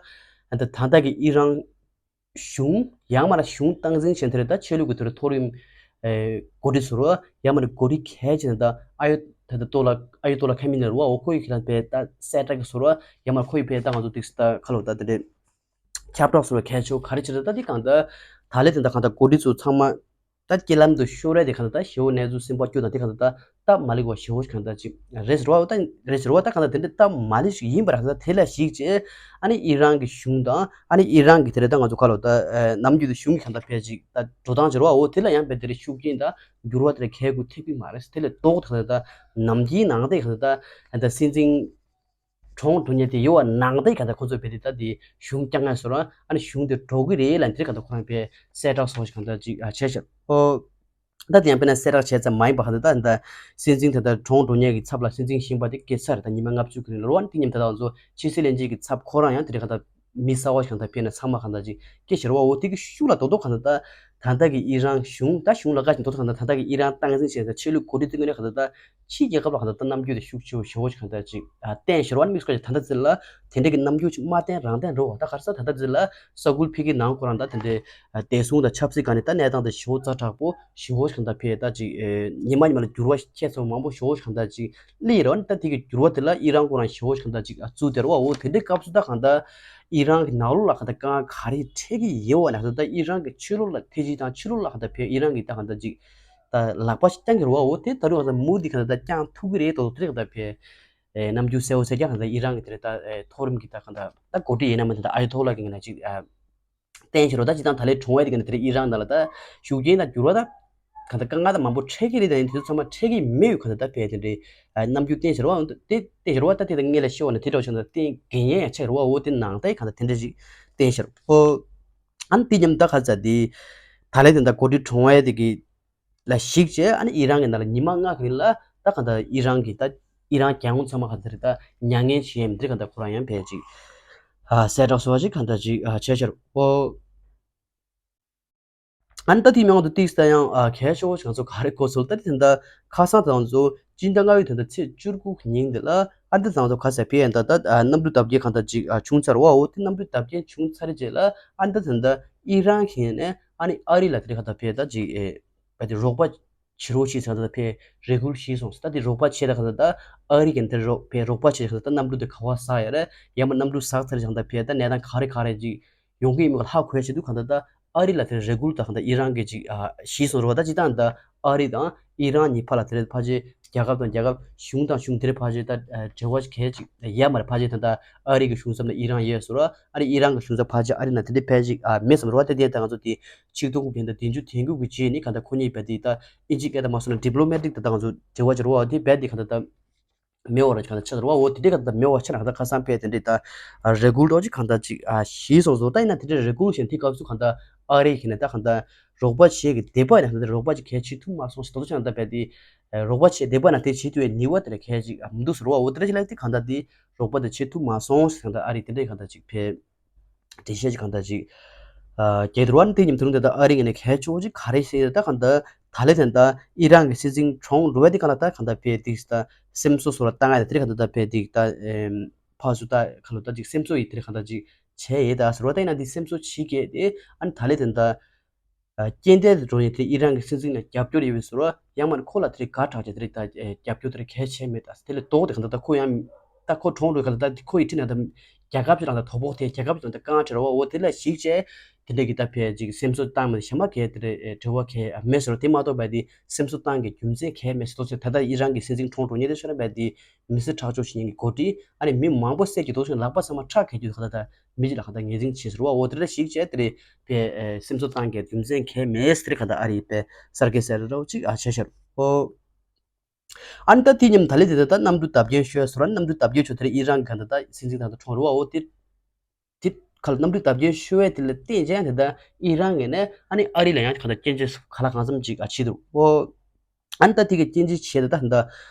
ད་ད་ལྟ་གི་ཨི་རན་གཞུང་ཡང་མ་ན་གཞུང་སྟངས་འཛིན་བྱེད་མཁན་དེ་རེད། ད་ཆོས་ལུགས་ཀྱི་དེ་རེད་མཐོ་རིམ་ཨེ་འགོ་ཁྲིད་ཟེར་རོགས། ཡང་མ་ན་འགོ་ཁྲིད་གལ་ཆེ་ན་ད་ཨ་ཡོ་ད་ད་ཏོ་ལ་ཨ་ཡོ་ཏོ་ལ་ཁ་མི་ནེ་རེད་བ། འོ་ཁོ་ཡི་ཁྱེད་རང་པའི་ད་གསལ་བསྒྲགས་ཀྱི་ཟེར་རོགས། ཡང་མ་ཁོ་ཡི་པའི་ད་ང་ཚོ་ཏིག་ད་ཁ་ལོ་ད་དེ་རེད། ཁྱབ་བསྒྲགས་སོགས་ལ་གལ་ཆེ་བ་ག་རེ་བྱེད་རེད། ད་འདི་གང་ལྟར་ད་ལས་དེ་འདྲ་གང་ལྟར་འགོ་ཁྲིད་ཚོ་ཚང་མ་ད་རྐྱེན་ལམ་དུ་ཤོར་ཡ་དེ་གང་ལྟར་ད་ཞེ་བོ་གནས་ཚུལ་སེམས་པ་སྐྱོ་དང་དེ་གང་ལྟར་ད་སྟབས་མ་ལེགས་པ་ཞེ་བོ་ཞིག་གང་ལྟར་ཅིག་རེད་ཟེར་བ། ད་རེད་ཟེར་བ་ད་གང་ལྟར་དེ་འདྲ་སྟབས་མ་ལེགས་ཤིག་ཡིན་པ་རང་ད་དེ་ལ་གཞིགས་བྱས་ཨ་ནི་ཨི་རན་གྱི་གཞུང་དང་ཨ་ནི་ཨི་རན་གྱི་དེ་རེད་ད་ང་ཚོ་ཁ་ལོ་ད་ནམ་རྒྱུན་དུ་གཞུང་གི་གང་ལྟར་ཕལ་ཅིག་ད་འགྲོ་སྟངས་ཟེར་བ་འོ་དེ་ལ་ཡང་དཔེ་དེ་རེད་ཤུགས་རྐྱེན་ད་འགྱུར་བ་དེ་རེད་གལ་དགུ་ཐེབས་ཀྱི་མ་རེད། དེ་ལས་ལྡོག་ད་གང་ལྟར་ད་ནམ་རྒྱུན་ནང་དེ་གང་ལྟར་ད་སྲིད་འཛིན་གྲོངས་འགྲོ་མཁན་དེ་ཡོད་པ་ནང་བསྟན་གང་ལྟར་ཁོ་ཚོས་བེད་དེ་ད་དེ་གཞུང་བསྐྱངས་ཡ་སོ་ར་ཨ་ནི་གཞུང་དེ་འགྲོ་གི་རེད་ལ་འདིར་གང་ལྟར་ཁོ་རང་བེད་གསལ་བསྒྲགས་སོགས་ཤིག་གང་ལྟར་ཅིག་བྱས་ཤག་ཨོ། ད་དེ་ཡང་དཔེར་ན་གསལ་བསྒྲགས་བྱས་ཙམ་མ་ཡིན་པ་གང་ལྟར་ད་ད་སྲིད་འཛིན་དེ་ལྟར་གྲོངས་འགྲོ་མཁན་གྱི་ཚབ་ལ་སྲིད་འཛིན་གཞན་པ་དེ་སྐྱེས་ཚར་ད་ཉི་མ་ལྔ་བཅུ་གི་རིང་ལ་རོ་ཨ་ནི་དེ་མཉམ་ད་ད་ང་ཚོ་ཕྱི་སྲིད་བློན་ཆེན་གྱི་ཚབ་ཁོ་རང་ཡང་དེ་རིང་གང་ལྟར་མི་གསར་བ་ཞིག་གང་ལྟར་ཕེབས་ནས་ཚང་མ་གང་ལྟར་ཅིག་སྐད་ཆ་རེད་བ། འོ་དེ་གི་ཤུགས་ལ་རྡོག་རྡོག་གང་ལྟར་ད་ད་ལྟ་གི་ཨི་རན་གཞུང་ད་གཞུང་ལ་བཀའ་ཞིག་རྡོག་རྡོག་གང་ལྟར་ད་ལྟ་གི་ཨི་རན་སྟངས་འཛིན་བྱས་ད་ཆོས་ལུགས་འགོ་ཁྲིད་ཚོ་ངོས་ནས་གང་ལྟར་ད་ཕྱིའི་རྒྱལ་ཁབ་ལ་གང་ལྟར་ད་རྣམ་འགྱུར་དེ་ཤུགས་ཆེ་བོ་ཞེ་བོ་ཞིག་གང་ལྟར་ཅིག་བསྟན་ཞོར་བ་དམིགས་བཀར་གྱི་ད་ལྟ་ཚེ་ལ་དེ་འདྲ་གི་རྣམ་འགྱུར་ཅིག་མ་བསྟན་རང་བསྟན་འགྲོ་བ། ད་ག་རེ་ཟེར་ད་ལྟ་ཚེ་ལ་ས་ཁུལ་ཕ་གིའི་ནང་ཁོ་རང་ད་དེ་འདྲའི་བདེ་སྲུང་དང་ཆབ་སྲིད་སྒང་ནས་ད་གནས་སྟངས་དེ་ཞེ་བོ་ཛ་དྲག་པོ་ཞེ་བོ་ཞིག་གང་ལྟར་ཕེ་ད་ཅིག་ཉི་མ་ཉི་མ་ལ་འགྱུར་བ་ཁྱད་མཚར་མང་པོ་ཞེ་བོ་ཞིག་གང་ལྟར་ཅིག་སླེབས་ཡོད་རེད་བ། ད་དེ་གི་འགྱུར་བ་དེ་ལ་ཨི་རན་ཁོ་རང་ཞེ་བོ་ཞིག་གང་ལྟར་ཅིག་བཙུགས་བསྡད་རེད་བ། འོ་དེ་འདྲའི་སྐབས་སུ་ད་གང་ལྟར། ཨི་རན་གྱི་ནང་ལོགས་ལ་གང་ལྟར་དཀའ་ངལ་ག་རེ་འཕྲད་ཀྱི་ཡོད་བ་ན་ད་ལྟ་ཨི་རན་གྱི་ཕྱི་ལོགས་ལ་ཐེ་ཇི་དང་ཕྱི་ལོགས་ལ་གང་ལྟར་ཕེ་ཨི་རན་གྱི་ད་གང་ལྟར་ཅིག་ད་ལག་པ་ཞིག་བརྐྱང་གི་རེད་བ། འོ་དེ་ད་རུང་གང་ལྟར་མུ་མཐུད་ཀྱིས་གང་ལྟར་ད་བརྐྱང་ཐུབ་ཀྱི་རེད་དོ་དེ་གང་ལྟར་ཕེ་ཨེ་རྣམ་འགྱུར་གསལ་བོ་གསལ་རྐྱང་གང་ལྟར་ཨི་རན་གྱི་དེ་རེད་ད་ཨེ་མཐོ་རིམ་གྱི་ད་གང་ལྟར་ད་འགོ་ཁྲིད་ཡིན་ན་མིན་ད་ཨ་ཡ་ཐོ་ལ་གི་ངོས་ནས་ཅིག་ཨ་བསྟན་ཞོར་ད་ཅིག་དང་ད་ལས་གྲོངས་བ་དེ་གི་ནས་དེ་རིང་ཨི་རན་ནང་ལ་ད་ཤུགས་རྐྱེན་དང་འགྱུར་བ་ད་གང་ལྟར་དཀའ་ངལ་དང་མང་པོ་འཕྲད་ཀྱི་རེད། ད་ཡིན་དུས་ཚང་མ་འཕྲད་ཀྱི་མེད་ཡོད་གང་ལྟར་ད་བས་དེ་འདྲའི་ཨ་རྣམ་འགྱུར་བསྟན་ཞོར་བ་དེ་བསྟན་ཞོར་བ་ད་དེ་དང་སྔས་ལ་ཤོར་བ་ནས་དེ་འདྲ་བྱུང་ད་བསྟན་དགོས་ཡས་ཡང་ཆགས་རེད་བ། འོ་དེ་ནང་ད་གང་ལྟར་དེ་འདྲ་ཞིག་བསྟན་ཞོར་ཨོ། ཨ་ནི་དེ་མཉམ་ད་ག་ཚ་དེ་ད་ལས་དེ་ད་འགོ་ཁྲིད་གྲོངས་བ་དེ་གི་ལ་གཞིགས་བྱས་ཨ་ནི་ཨི་རན་གྱི་ནང་ལ་ཉི་མ་ལྔ་གི་རིང་ལ་ད་གང་ལྟར་ཨི་རན་གྱི་ད་ཨི་རན་རྒྱལ་ཡོངས་ཚང་མ་གང་ལྟར་ད་མྱ་ངན་བྱེད་ཡས་མི་འདིར་གང་ལྟར་ཁོ་རང་ཡང་ཕལ་ཅིག་ཨ་གསལ་བསྒྲགས་སོགས་ཅིག་གང་ལྟར་ཅིག་ཨ་བྱས་ཤར་ཨོ། ཨ་ནི་ད་དེའི་མིང་དུ་ཏིག་ས་ཡང་ཨ་གལ་ཆེ་བོ་ཞིག་ང་ཚོ་ག་རེ་གོ་ཚུལ་ད་དེ་ད་ཁ་སང་དང་ཚོ་སྤྱི་ཟླ་ལྔ་པའི་དོན་དག་ཚེས་བཅུ་དགུ་གི་ཉིན་དེ་ལ་ཨ་ནི་ད་ང་ཚོ་ག་ས་ཕི་ཡན་ད་ད་ཨ་གནམ་གྲུ་བརྡབ་སྐྱོན་གང་ལྟར་ཅིག་ཨ་བྱུང་ཚར་བ། འོ་དེ་གནམ་གྲུ་བརྡབ་སྐྱོན་བྱུང་ཚར་རྗེས་ལ་ཨ་ནི་ད་དེ་ད་ཨི་རན་གྱི་ནས་ཨ་ནི་ཨ་རི་ལ་དེ་རིང་གང་ལྟར་ཕེ་ད་ཅིག་ཨེ་བ་དེ་རོགས་པ་བྱེད་རོགས་བྱེད་ཟེར་ད་ཕེ་རེ་སྐུལ་བྱས་སོང་། ད་དེ་རོགས་པ་བྱེད་ད་གང་ལྟར་ད་ཨ་རི་གི་འདིར་རོགས་ཕེ་རོགས་པ་བྱེད་གང་ལྟར་ད་གནམ་གྲུ་དེ་ག་བ་ཟག་ཡ་རེད། ཡང་མ་གནམ་གྲུ་ཟག་ཚར་གང་ལྟར་ཕེ་ད་གནས་སྟངས་ག་རེ་ག་རེ་ཅིག་ཡོང་གི་ཡིན་མིན་ཧ་གོ་ཡ་ཆེད་དུ་གང་ལྟར་ད་ཨ་རི་ལ་དེ་རེ་སྐུལ་ད་གང་ལྟར་ཨི་རན་གྱིས་ཅིག་ཨ་བྱས་སོང་རེད་བ། ད་ཅི་ད་ད་ཨ་རི་དང་ཨི་རན་གཉིས་བར་ལ་དེ་རེད་ཕལ་ཆེར་རྒྱལ་ཁབ་དང་རྒྱལ་ཁབ་གཞུང་དང་གཞུང་དེ་རེད་ཕལ་ཆེར་ད་འབྲེལ་བ་གལ་ཅིག་ཡོད་མ་རེད། ཕལ་ཆེར་ད་ད་ཨ་རི་གི་གཞུང་ཚབ་ནས་ཨི་རན་ཡོད་སོང་ར་ཨ་རི་ཨི་རན་གི་གཞུང་ཚབ་ཕལ་ཆེར་ཨ་རི་ནང་དེ་འདྲའི་ཕལ་ཆེར་ཨ་མེད་སོང་རེད་བ། དེ་དེ་ད་ང་ཚོ་དེ་ཆིག་སྟོང་དགུ་བརྒྱ་དང་བདུན་ཅུ་དོན་དགུ་གི་རྗེས་ནས་གང་ལྟར་ཁོ་གཉིས་བས་དེ་ད་ཨིན་ཇི་སྐད་ད་མ་སོང་ན་ཌི་པི་ལོ་མེ་ཊིག་ད་ད་ང་ཚོ་འབྲེལ་བ་བྱེད་རེད་བ། དེ་བས་དེ་གང་ལྟར་ད་མེད་པ་ར་གང་ལྟར་ཆགས་ཟེར་བ། འོ་དེ་འདྲའི་གང་ལྟར་མེད་པ་ཆགས་ན་གང་ལྟར་ཁ་སང་ཕེ་དེ་འདྲའི་ད་རེ་སྐུལ་རོགས་ཅིག་གང་ལྟར་ཅིག་ཨ་ཞིག་སོང་སོང་། ད་ཡིན་ན་དེ་འདྲའི་རེ་སྐུལ་བཞིན་དེ་སྐབས་སུ་གང་ལྟར་ཨ་རི་གི་ནས་ད་གང་ལྟར་རོགས་པ་བྱེད་གི་བསྡད་པ་ཡིན་ན་གང་ལྟར་རོགས་པ་ཅིག་གལ་བྱེད་ཐུབ་མ་སོང་ཞིག་དོ་ཆགས་ན་ད་ཕེ་དེ་རོགས་པ་བྱེད་བསྡད་པ་ན་དེ་བྱེད་ཐུབ་པའི་ནུས་པ་དེ་ལ་གལ་ཅིག་མི་འདུག་ཟེར་བ། འོ་དེ་འདྲ་ཞིག་ལ་དེ་གང་ལྟར་དེ་རོགས་པ་དེ་བྱེད་ཐུབ་མ་སོང་ཞིག་གང་ལྟར་ཨ་རི་དེ་འདྲའི་གང་ལྟར་ཅིག་ཕེ་འགྲེལ་བཤད་ཅིག་གང་ལྟར་ཅིག་ཨ་རྒྱལ་དུ་རུ་བ་ནི་དེ་ཉིན་དུ་རུང་དེ་ད་ཨ་རི་ངོས་ནས་གལ་ཆེ་བོ་ཅིག་ག་རེ་ཟེར་ད་གང་ལྟར་ད་ལས་དེ་ད་ཨི་རན་གྱི་སྲིད་འཛིན་གྲོངས་འགྲོ་བའི་དེ་གང་ལ་ད་གང་ལྟར་ཕེ་དེ་ད་སེམས་གསོ་སོགས་ལ་བཏང་ཡ་དེ་གང་ལྟར་ད་ཕེ་དེ་ད་ཕ་སུ་ད་གང་ལ་ད་ཅིག་སེམས་གསོ་ཡི་དེ་གང་ལྟར་ཅིག་བྱས་ཡོད་ད་ཟེར་བ། ད་ཡིན་ན་དེ་སེམས་གསོ་བྱེད་གས་དེ་ཨ་ནི་ད་ལས་དེ་ད་རྐྱེན་འདས་དུ་འགྲོ་ཡིན་དེ་ཨི་རན་གྱི་སྲིད་འཛིན་ལ་རྒྱབ་སྐྱོར་ཡོད་པའི་ཟེར་བ། ཡང་མ་ནི་ཁོ་ལ་དེ་རིགས་དགའ་དྲགས་ཀྱི་དེ་རིགས་ད་རྒྱབ་སྐྱོར་དེ་རིགས་གལ་ཆེ་མེད་ད། དེ་ལས་ལྡོག་དེ་གང་ལྟར་ད་ཁོ་ཡང་ད་ཁོ་གྲོངས་འགྲོ་གང་ལྟར་ད་ཁོ་ཡི་འཁྲིས་ན་ད་རྒྱལ་ཁབ་ཅིག་ལ་ད་དོ་ཕོག་དེ་རྒྱལ་ཁབ་ཅིག་ལ་ད་དཀའ་ངལ་འཕྲད་ར་བ། འོ་དེ་ལ་གཞིགས་བྱས་དེ་འདྲ་གི་ད་ཕལ་ཅིག་སེམས་གསོ་བཏང་མེད་གཞན་མ་གས་དེ་རེད་འབྲེལ་བ་གས་མེད་ཟེར་བ། དེ་མ་གཏོགས་པ་དེ་སེམས་གསོ་བཏང་གི་རྒྱུ་མཚན་གས་མེད་ཟེར་ཏོག་ཙམ་ད་ལྟ་ཨི་རན་གྱི་སྲིད་འཛིན་གྲོངས་འགྲོ་ཉེ་དེ་ཤོར་བ་དེ་མི་སེར་ཁྲག་སྦྱོར་བྱེད་མཁན་གྱི་འགོ་ཁྲིད་ཨ་ནི་མི་མང་པོ་བསད་ཀྱི་འདུག་ཟེར་ལག་པ་ཚང་མ་ཁྲག་གས་རྒྱུ་ག་ད་ད་མི་གཅིག་ལ་ག་ད་ངོས་འཛིན་བྱེད་ཟེར་བ། འོ་དེ་འདྲ་གཞིགས་བྱས་དེ་རེད་ཕལ་སེམས་གསོ་བཏང་གི་རྒྱུ་མཚན་གས་མེད་ཟེར་ག་ད་ཨ་རི་པའི་གསར་འགོད་གསལ་རོགས་ཅིག་ཨ་བྱས་ཤར་ཨོ། ཨ་ནི་ད་དེ་མཉམ་ད་ལས་དེ་ད་ད་གནམ་གྲུ་བརྡབ་སྐྱོན་ཤོར་ཟེར་བ། གནམ་གྲུ་བརྡབ་སྐྱོན་ཤོར་དེ་རིང་ཨི་རན་གྱི་ད་ད་སྲིད་འཛིན་ད་ད་གྲོངས་རེད་བ། འོ་དེ་དེ་ག་ལ་གནམ་གྲུ་བརྡབ་སྐྱོན་ཤོར་བའི་དེ་ལ་བརྟེན་བྱས་དེ་ད་ཨི་རན་གྱི་ནས་ཨ་ནི་ཨ་རི་ལ་ཡང་ག་ད་སྐྱོན་བརྗོད་ག་ལ་གང་འཚམ་ཅིག་ཨ་བྱེད་འདུག་འོ། ཨ་ནི་ད་དེ་གི་སྐྱོན་བརྗོད་བྱས་ད་ད་ད་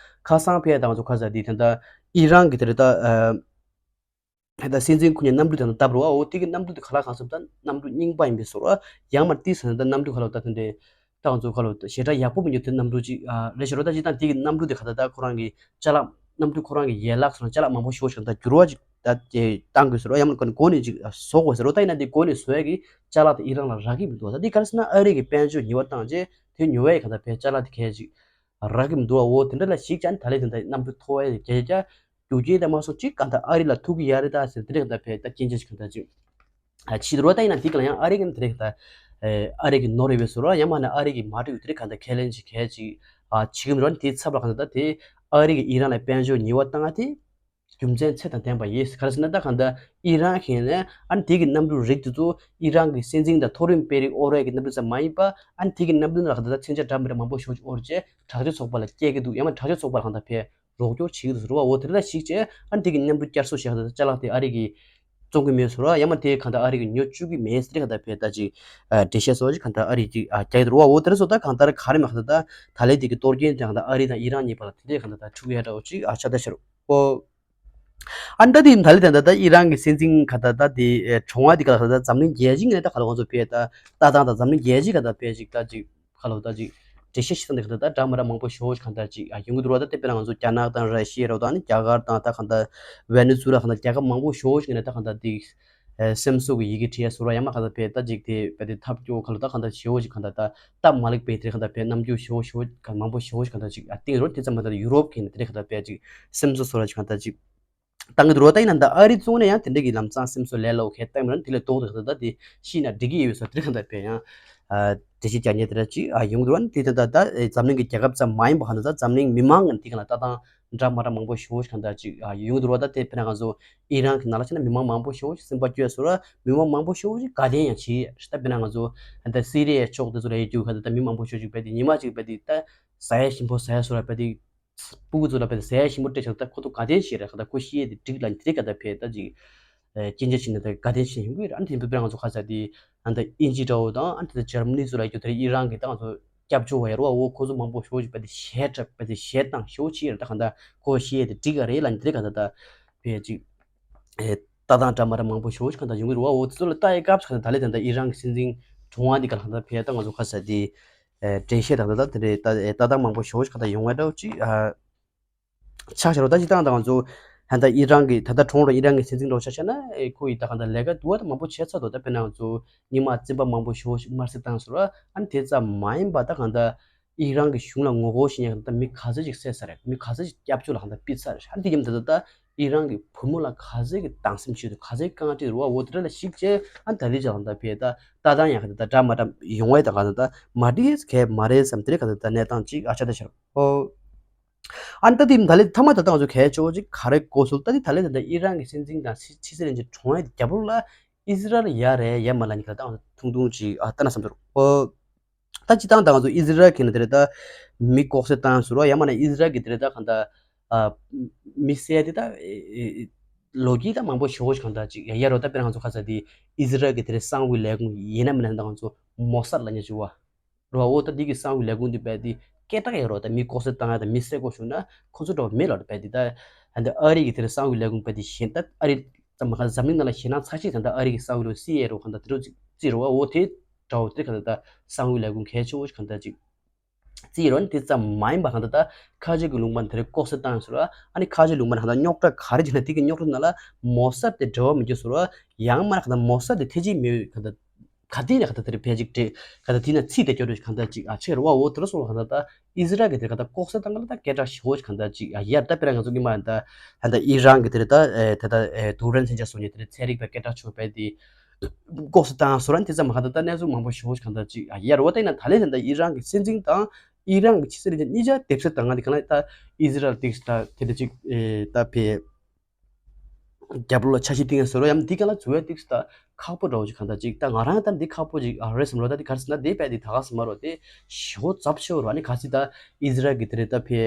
ཁ་སང་ཕེ་ད་ང་ཚོ་ཁ་ས་དེ་ད་ད་ ཨི་རན་གྱི་དེ་རེད་ད། ད་སྲིད་འཛིན་ཁོ་གཉིས་གནམ་གྲུ་དེ་ནང་བཏབ་རོགས། འོ་དེ་གི་གནམ་གྲུ་དེ་ག་ལ་གང་སོང་ད་གནམ་གྲུ་རྙིང་པ་ཡིན་པའི་བཟོ་འདྲ། ཡང་མ་དེ་ཟེར་ན་ད་གནམ་གྲུ་ག་ལ་ད་དེ་འདྲའི་ཏང་ཚོ་ག་ལ་ཞེ་དྲག་ཡག་པོ་མི་འདུག་དེ་གནམ་གྲུ་ཅིག་རེད་ཤག་རོ། ད་ཅི་ད་དེ་གི་གནམ་གྲུ་དེ་ག་ད་ད་ཁོ་རང་གི་ཅ་ལག་གནམ་གྲུ་ཁོ་རང་གི་ཡན་ལག་སོང་ཅ་ལག་མང་པོ་ཞེ་པོ་ཞིག་ད་འགྱུར་བ་ཅིག་ད་བཏང་དགོས་ཟེར་རོ། ཡང་མ་གོ་ནས་གོ་ནས་ཅིག་བཟོ་དགོས་ཟེར་རོ། ད་ཡིན་ན་དེ་གོ་ནས་བཟོ་ཡ་གི་ཅ་ལག་དེ་ཨི་རན་ལ་རག་གི་མི་འདུག་ད་དེ་ག་རེ་ཟེར་ན་ཨ་རི་གི་དཔལ་འབྱོར་ཉེས་པ་བཏང་རྗེས་དེ་ཉོ་བའི་ག་ད་བས་ཅ་ལག་དེ་གས་ཅིག་རག་གི་མི་འདུག་འོ་དེ་འདྲ་ལ་གཞིགས་ཀྱང་ད་ལས་དེ་འདྲ་གནམ་གྲུ་མཐོ་བའི་རྒྱ་ཆེ་རྒྱུ་རྐྱེན་དང་མ་སོང་ཅིག་གང་ལྟར་ཨ་རི་ལ་ཐུག་གི་ཡ་རེད་ད་ཟེར་དེ་རེད་གང་ལྟར་བས་ད་སྐྱེན་ཆ་ཞིག་གང་ལྟར་ཅིག་ཕྱི་དུ་རོ། ད་ཡིན་ན་དེ་ག་ལ་ཡང་ཨ་རི་གི་དེ་རེད་གང་ལྟར་ཨ་རི་གི་ནོར་རེ་བས་བཟོ་རོ། ཡང་མ་ན་ཨ་རི་གི་མ་འགྲོ་ཡོད་དེ་རེད་གང་ལྟར་ཁས་ལེན་ཅིག་གལ་ཅིག་བྱེད་ཀྱི་མི་རོ། དེ་ཚབ་ལ་གང་ལྟར་དེ་ཨ་རི་གི་ཨི་རན་ལ་དཔལ་འབྱོར་ཉེས་པ་བཏང་ང་དེ་རྒྱུ་མཚན་ཚད་དང་ལྡན་པ་ཡིན། ག་རེ་ཟེར་ན་ད་གང་ལྟར་ཨི་རན་གྱིས་ནས་ཨ་ནི་དེ་གི་གནམ་གྲུ་རིགས་དེ་ཚོ་ཨི་རན་གྱི་སྲིད་འཛིན་དང་མཐོ་རིམ་དཔོན་རིགས་དབོར་ཡས་ཀྱི་གནམ་གྲུ་ཙམ་མ་ཡིན་པ། ཨ་ནི་དེ་གི་གནམ་གྲུ་ནང་ལ་གང་ལྟར་མཚོན་ཆ་འདྲ་མི་འདྲ་མང་པོ་ཞེ་པོ་ཅིག་དབོར་རྗེས་དྲག་སྤྱོད་ཚོགས་པ་ལ་སྐྱེལ་གྱི་འདུག་ཡང་ན་དྲག་སྤྱོད་ཚོགས་པ་ལ་གང་ལྟར་ཕེ་རོགས་སྐྱོར་བྱེད་ཀྱི་འདུག་ཟེར་བ། འོ་དེ་འདྲ་ཞིག་བྱས་ཨ་ནི་དེ་གི་གནམ་གྲུ་བསྐྱར་གསོ་བྱས་གང་ལྟར་ཅ་ལག་དེ་ཨ་རི་གིས་བཙོང་གི་མེད་ཟེར་བ། ཡང་མ་དེ་གང་ལྟར་ཨ་རི་གིས་ཉོ་བཅུག་གི་མེད་ཟེར་གང་ལྟར་ཕེ་ད་ཅིག་འགྲེལ་བཤད་སོགས་ཅིག་གང་ལྟར་ཨ་རི་གིས་རྒྱག་གི་འདུག་འོ་དེ་འདྲ་སོགས་ད་གང་ལྟར་ག་རེ་མ་གང་ལྟར་ད་ད་ལས་དེ་གི་གཏོར་སྐྱོན་དེ་གང་ལྟར་ཨ་རི་དང་ཨི་རན་གཉིས་བར་ལ་དེ་འདྲས་གང་ལྟར་ད་འཁྲུག་ཡ་འདྲ་བོ་ཅིག་ཨ་ཆགས་བསྡད་ཤག་རོ། ཨ་ནི་ད་དེ་ད་ལས་ད་ད་ད་ཨི་རན་གྱི་སྲིད་འཛིན་ག་ད་ད་དེ་གྲོངས་པ་དེ་ག་ད་ད་འཛམ་གླིང་རྒྱལ་སྤྱི་ངོས་ནས་ད་ག་ལ་ང་ཚོ་བས་ད་ལྟ་སྟངས་དང་འཛམ་གླིང་རྒྱལ་སྤྱི་ག་ད་བས་ཅིག་ད་ཅིག་ག་ལ་ད་ཅིག་འགྲེལ་བཤད་བྱེད་སྟངས་དེ་ག་ད་ད་འདྲ་མ་འདྲ་མང་པོ་ཞེ་པོ་ཅིག་ག་ད་ཅིག་ཡོང་གི་འདུག་ར། ད་དེ་དཔེར་ན་ང་ཚོ་རྒྱ་ནག་དང་ར་ཤི་ཡ་རོ་ད་ནི་རྒྱ་གར་དང་ད་ག་ད་ཝེ་ནེ་ཛུ་ལ་ག་ད་རྒྱལ་ཁབ་མང་པོ་ཞེ་པོ་ཅིག་ངོས་ནས་ད་ག་ད་དེ་སེམས་གསོ་གི་ཡི་གེ་བྲིས་ཡ་སོགས་ར། ཡང་མ་ག་ད་བས་ད་ཅིག་དེ་བས་དེ་ཐབས་སྐྱོ་ག་ལ་ད་ག་ད་ཞེ་པོ་ཅིག་ག་ད་ད་སྟབས་མ་ལེགས་པའི་དེ་ག་ད་བས་རྣམ་འགྱུར་ཞེ་པོ་ཞེ་པོ་ག་མང་པོ་ཞེ་པོ་ཅིག་ག་ད་ཅིག་ཨ་སྟེང་རོ། དེ་ཙམ་མ་ད་ཡུ་རོབ་གི་ནས་དེ་རེད་ག་ད་བས་ཅིག་སེམས་གསོ་སོགས་ར་ཅིག་ག་ད་ཅིག་བཏང་གི་འདུག་རོ། ད་ཡིན་ན་ད་ཨ་རི་གཙོ་བོ་ནས་ཡང་དེ་འདྲ་གི་ལམ་སང་སེམས་གསོ་ལས་སླ་བོ་གས་བཏང་མི་རན་དེ་ལས་ལྡོག་ཏུ་ག་ད་ད་དེ་ཤི་ན་འགྲིག་གི་ཡོད་ས་དེ་ག་ད་བས་ཡང་འགྲེལ་བཤད་རྒྱག་མཁན་དེ་འདྲ་ཅིག་ཨ་ཡོང་གི་འདུག་ར། དེ་ད་ད་ད་འཛམ་གླིང་གི་རྒྱལ་ཁབ་ཙམ་མ་ཡིན་པ་ག་ད་ད་འཛམ་གླིང་མི་མང་གི་དེ་ག་ལ་ལྟ་སྟངས་འདྲ་མ་འདྲ་མང་པོ་ཞེ་པོ་ཞིག་ག་ད་ཅིག་ཨ་ཡོང་གི་འདུག་ར། ད་དེ་དཔེར་ན་ང་ཚོ་ཨི་རན་གྱི་ནང་ལ་ཕྱིན་ན་མི་མང་མང་པོ་ཞེ་པོ་ཞིག་སེམས་པ་སྐྱོ་ཡ་སོགས་ར། མི་མང་མང་པོ་ཞེ་པོ་ཞིག་དགའ་ལྡན་ཡང་བྱེད་ཡ་ད་དཔེར་ན་ང་ཚོ་ད་སི་རི་ཡའི་ཕྱོགས་དེ་ཚོ་ལ་ཡོད་རྒྱུ་ག་ད་ད་མི་མང་པོ་ཞེ་པོ་ཞིག་བས་དེ་ཉི་མ་ཅིག་བས་དེ་ད་ཟ་ཡ་ཞིམ་པོ་ཟ་ཡ་སོགས་ར་བས་དེ། སྤུ་གུ་ཚོ་ལ་བས་ཟས་ཞིམ་པོ་སྤྲད་བྱས་ད་ཁོ་ཚོ་དགའ་ལྡན་ཞིག་རེད་ག་ད་ཁོ་ཤི་ཡས་དེ་འགྲིག་ལ་དེ་ག་ད་བས་ད་ཅིག་སྐྱིན་ཆ་ཕྱིན་ན་ད་དགའ་ལྡན་ཞིག་ཡོང་གི་རེད། ཨ་ནི་དེ་བས་ང་ཚོ་ཁ་ཚ་དེ་ཨ་ད་དབྱིན་ཇི་འདྲ་བོ་དང་ཨ་ནི་དེ་འཇར་མ་ནི་ཚོ་ལ་ཡོད་དེ་ཨི་རན་གི་ད་ང་ཚོ་སྐྱབས་བཅོལ་བ་ཡ་རོ་བ་འོ་ཁོ་ཚོ་མང་པོ་ཞེ་པོ་ཞིག་བས་དེ་གཞས་འཁྲབ་བས་དེ་གཞས་བཏང་ཞེ་པོ་ཅིག་རེད། ད་ག་ད་ཁོ་ཤི་ཡས་དེ་འགྲིག་ག་རེད་ལ་དེ་ག་ད་ད་བས་ཅིག་ལྟ་སྟངས་འདྲ་མ་འདྲ་མང་པོ་ཞེ་པོ་ཞིག་ག་ད་ཡོང་གི་རེད་བ། འོ་དེ་ཚོ་ལ་ལྟ་ཡས་སྐབས་སུ་ག་ད་ད་ལས་ད་ད་ཨི་རན་གི་སྲིད་འཛིན་གྲོངས་པ་འདི་ག་ལ་ག་ད་བས་ད་ང་ཚོ་ཁ་ཚ་དེ། ཨེ་འགྲེལ་བཤད་དང་ད་ལྟ་དེ་འདྲའི་ལྟ་ལྟ་སྟངས་མང་པོ་ཞེ་པོ་ཞིག་ག་ད་ཡོང་བ་འདྲ་བོ་ཅིག་ཨ། ཆགས་བཞག་རོ། ད་སྤྱིར་བཏང་ད་ང་ཚོ་ད་ལྟ་ཨི་རན་གྱི་ད་ལྟ་གྲོངས་རོ་ཨི་རན་གྱི་སྲིད་འཛིན་འདྲ་བོ་ཆ་བཞག་ན་ཨེ་ཁོ་ཡི་ད་ག་ད་ལས་ཀ་དུ་བ་ད་མང་པོ་བྱས་ཚར་འདུག་ད་དཔེར་ན་ང་ཚོ་སྔོན་མ་བཙོན་པ་མང་པོ་ཞེ་པོ་ཞིག་དམར་གསོད་བཏང་ཟེར་རོ། ཨ་ནི་དེ་ཙམ་མ་ཡིན་པ་ད་ག་ད་ཨི་རན་གྱི་གཞུང་ལ་ངོ་རྒོལ་བྱེད་མཁན་ད་མི་ག་ཚོད་ཅིག་བསད་ཚར་རེད། མི་ག་ཚོད་ཅིག་སྐྱབས་བཅོལ་ལ་ག་ད་ཕུད་ཚར་རེད། ཨ་ནི་དེ་ཡིན་ད་ད་ད་ཨི་རན་གྱི་བུ་མོ་ལ་ག་ཚོད་ཀྱི་སྡང་སེམས་བྱེད་དུ་ག་ཚོད་དཀའ་ངལ་འཕྲད་རོ་བ། འོ་དེ་འདྲ་ལ་གཞིགས་བྱས་ཨ་ནི་ད་ལྟའི་ཆ་ལ་ད་ཕེ་ད། ལྟ་སྟངས་ཡང་ག་ད་འདྲ་མ་འདྲ་ཡོང་བས་ད་ག་ད་ད་མ་འགྲིག་གལ་མ་རེད་བསམ་དེ་རེད་ག་ད་ད་གནས་སྟངས་གཅིག་ཨ་ཆ་ད་ཤར་ཨོ། ཨ་ནི་ད་དེ་ད་ལས་ཐ་མ་ད་ད་ང་ཚོ་གལ་ཆེ་བོ་ཅིག་ག་རེ་གོ་སོང་ད་དེ་ད་ལས་ད་ད་ཨི་རན་གྱི་སྲིད་འཛིན་དང་ཕྱི་ཕྱི་སྲིད་བློན་ཆེན་གྲོངས་ཡས་རྒྱབ་ལོགས་ལ་ཨི་ཟི་རལ་ཡ་རེད་ཡ་མ་ལ་ནི་ག་ད་ད་ང་ཚོ་ཐུང་ཐུང་ཅིག་ཨ་ལྟ་ན་བསམ་ཚོར་ཨོ། ད་སྤྱིར་བཏང་ད་ང་ཚོ་ཨི་ཟི་རལ་གྱི་ནི་དེ་རེད་ད་མི་ལྐོག་གསོད་བཏང་ཟེར་རོ་ཡ་མ་ན་ཨི་ཟི་རལ་གྱི་དེ་རེད་ད་གང་ད་ཨ་མི་བསད་དེ་ད་ཨེ་ཨེ་ཨེ་ལོ་རྒྱུས་ད་མང་པོ་ཞེ་པོ་ཞིག་གང་ད་ཅིག་ཡ་ཡ་རོ། ད་དཔེར་ན་ང་ཚོ་ཁ་ཚ་དེ་ཨི་ཟི་རལ་གྱི་དེ་རེད་གསང་བའི་ལས་ཁུངས་ཡིན་ན་མིན་ན་ད་ང་ཚོ་མོ་སཱད་ལ་ཉེ་ཆུ་བ་རོ་འོ་ད་འདི་གི་གསང་བའི་ལས་ཁུངས་དེ་བས་དེ་སྐད་གྲགས་ཡ་རོ། ད་མི་ལྐོག་གསོད་བཏང་ཡ་ད་མི་བསད་དགོས་བྱུང་ན་ཁོ་ཚོ་འདྲ་བ་མེད་ལ་རོ། བས་དེ་ད་ད་ཨ་རི་གི་དེ་རེད་གསང་བའི་ལས་ཁུངས་བས་དེ་གཞན་ད་ཨ་རི་ཙམ་མ་ག་འཛམ་གླིང་ནང་ལ་ཞེད་སྣང་ཚ་ཤོས་ཙམ་ད་ཨ་རི་གི་གསང་བའི་ལོ་སི་ཨའི་རོ་གང་ད་དེ་རོ་ཅིག་རྩིས་རོ་བ་འོ་དེ་འདྲ་བོ་དེ་གང་ད་ད་གསང་བའི་ལས་ཁུངས་གལ་ཆེ་བོ་ཞིག་གང་ད་ཅིག་རྩིས་རོ་ནི་དེ་ཙམ་མ་ཡིན་པ་གང་ད་ད་ཁ་ཆེ་གི་ལུང་པ་ནི་དེ་རེ་ལྐོག་གསོད་བཏང་ཡོད་ཟེར་རོ། ཨ་ནི་ཁ་ཆེ་ལུང་པ་ནི་གང་ད་རྙོག་དྲ་ག་རེ་བྱས་ན་དེ་གི་རྙོག་དྲ་ནང་ལ་མོ་སཱད་དེ་འབྲེལ་བ་མི་འཇོག་ཟེར་རོ། ཡང་མ་ན་གང་ད་མོ་སཱད་དེ་ཐེ་ཇི་མེད་གང་ད། ག་དུས་ནས་ག་ད་དེ་རེད་ཕལ་ཅིག་དྲེ་ག་ད་དེ་ན་ཚིག་དེ་སྐྱོ་རུ་གང་ད་ཅིག་ཨ་ཆེ་རུ་བ་འོ་དེ་རུ་སོང་བ་གང་ད་ད་ཨི་ཟི་རལ་གི་དེ་ག་ད་ལྐོག་གསོད་བཏང་ག་ལ་ད་སྐད་གྲགས་ཞེ་པོ་ཅིག་གང་ད་ཅིག་ཨ་ཡར་ད་དཔེར་ན་ང་ཚོ་གི་མ་ད་ད་ད་ཨི་རན་གི་དེ་རེད་ད་ཨེ་ད་ད་ཨེ་དུ་རན་མཚོན་ཆ་སོང་ནས་དེ་རེད་ཚན་རིག་པ་སྐད་གྲགས་ཆོད་པའི་དེ་ལྐོག་གསོད་བཏང་སོ་རན་དེ་ཙམ་མ་གང་ད་ད་གནས་ཚུལ་མང་པོ་ཞེ་པོ་ཅིག་གང་ད་ཅིག་ཨ་ཡར་བ་ད་ཡིན་ན་ད་ལན་ད་ད་ཨི་རན་གི་སྲིད་འཛིན་དང་ཨི་རན་གི་ཕྱི་སྲིད་ལས་ཀྱི་གཉིས་ཆ་སྡེབ་གསོད་བཏང་ང་དེ་ག་ལ་ད་ཨི་ཟི་རལ་དེ་ད་དེ་འདྲ་ཅིག་ཨེ་ད་ཕེ། རྒྱབ་ལོགས་ལ་འཆར་གཞི་བཏིང་ཡ་ཟེར་རོ་ཡང་འདི་ག་ལ་འཛུལ་བའི་ཏིག་སུ་ད་ཁག་པོ་འདྲ་བོ་ཅིག་གང་ལྟར་ཅིག་ད་ང་རང་ད་འདི་ཁག་པོ་ཅིག་ཨ་རེད་བསམ་རོ། ད་འདི་ག་རེ་ཟེར་ན་འདི་བས་འདི་ད་ག་ཟེར་མ་རོ་དེ་ཞེ་པོ་ཚབས་ཆེ་བོ་རོ། ཨ་ནི་ག་ཟེར་ད་ཨི་ཟི་རལ་གི་དེ་རེད་ད་ཕེ་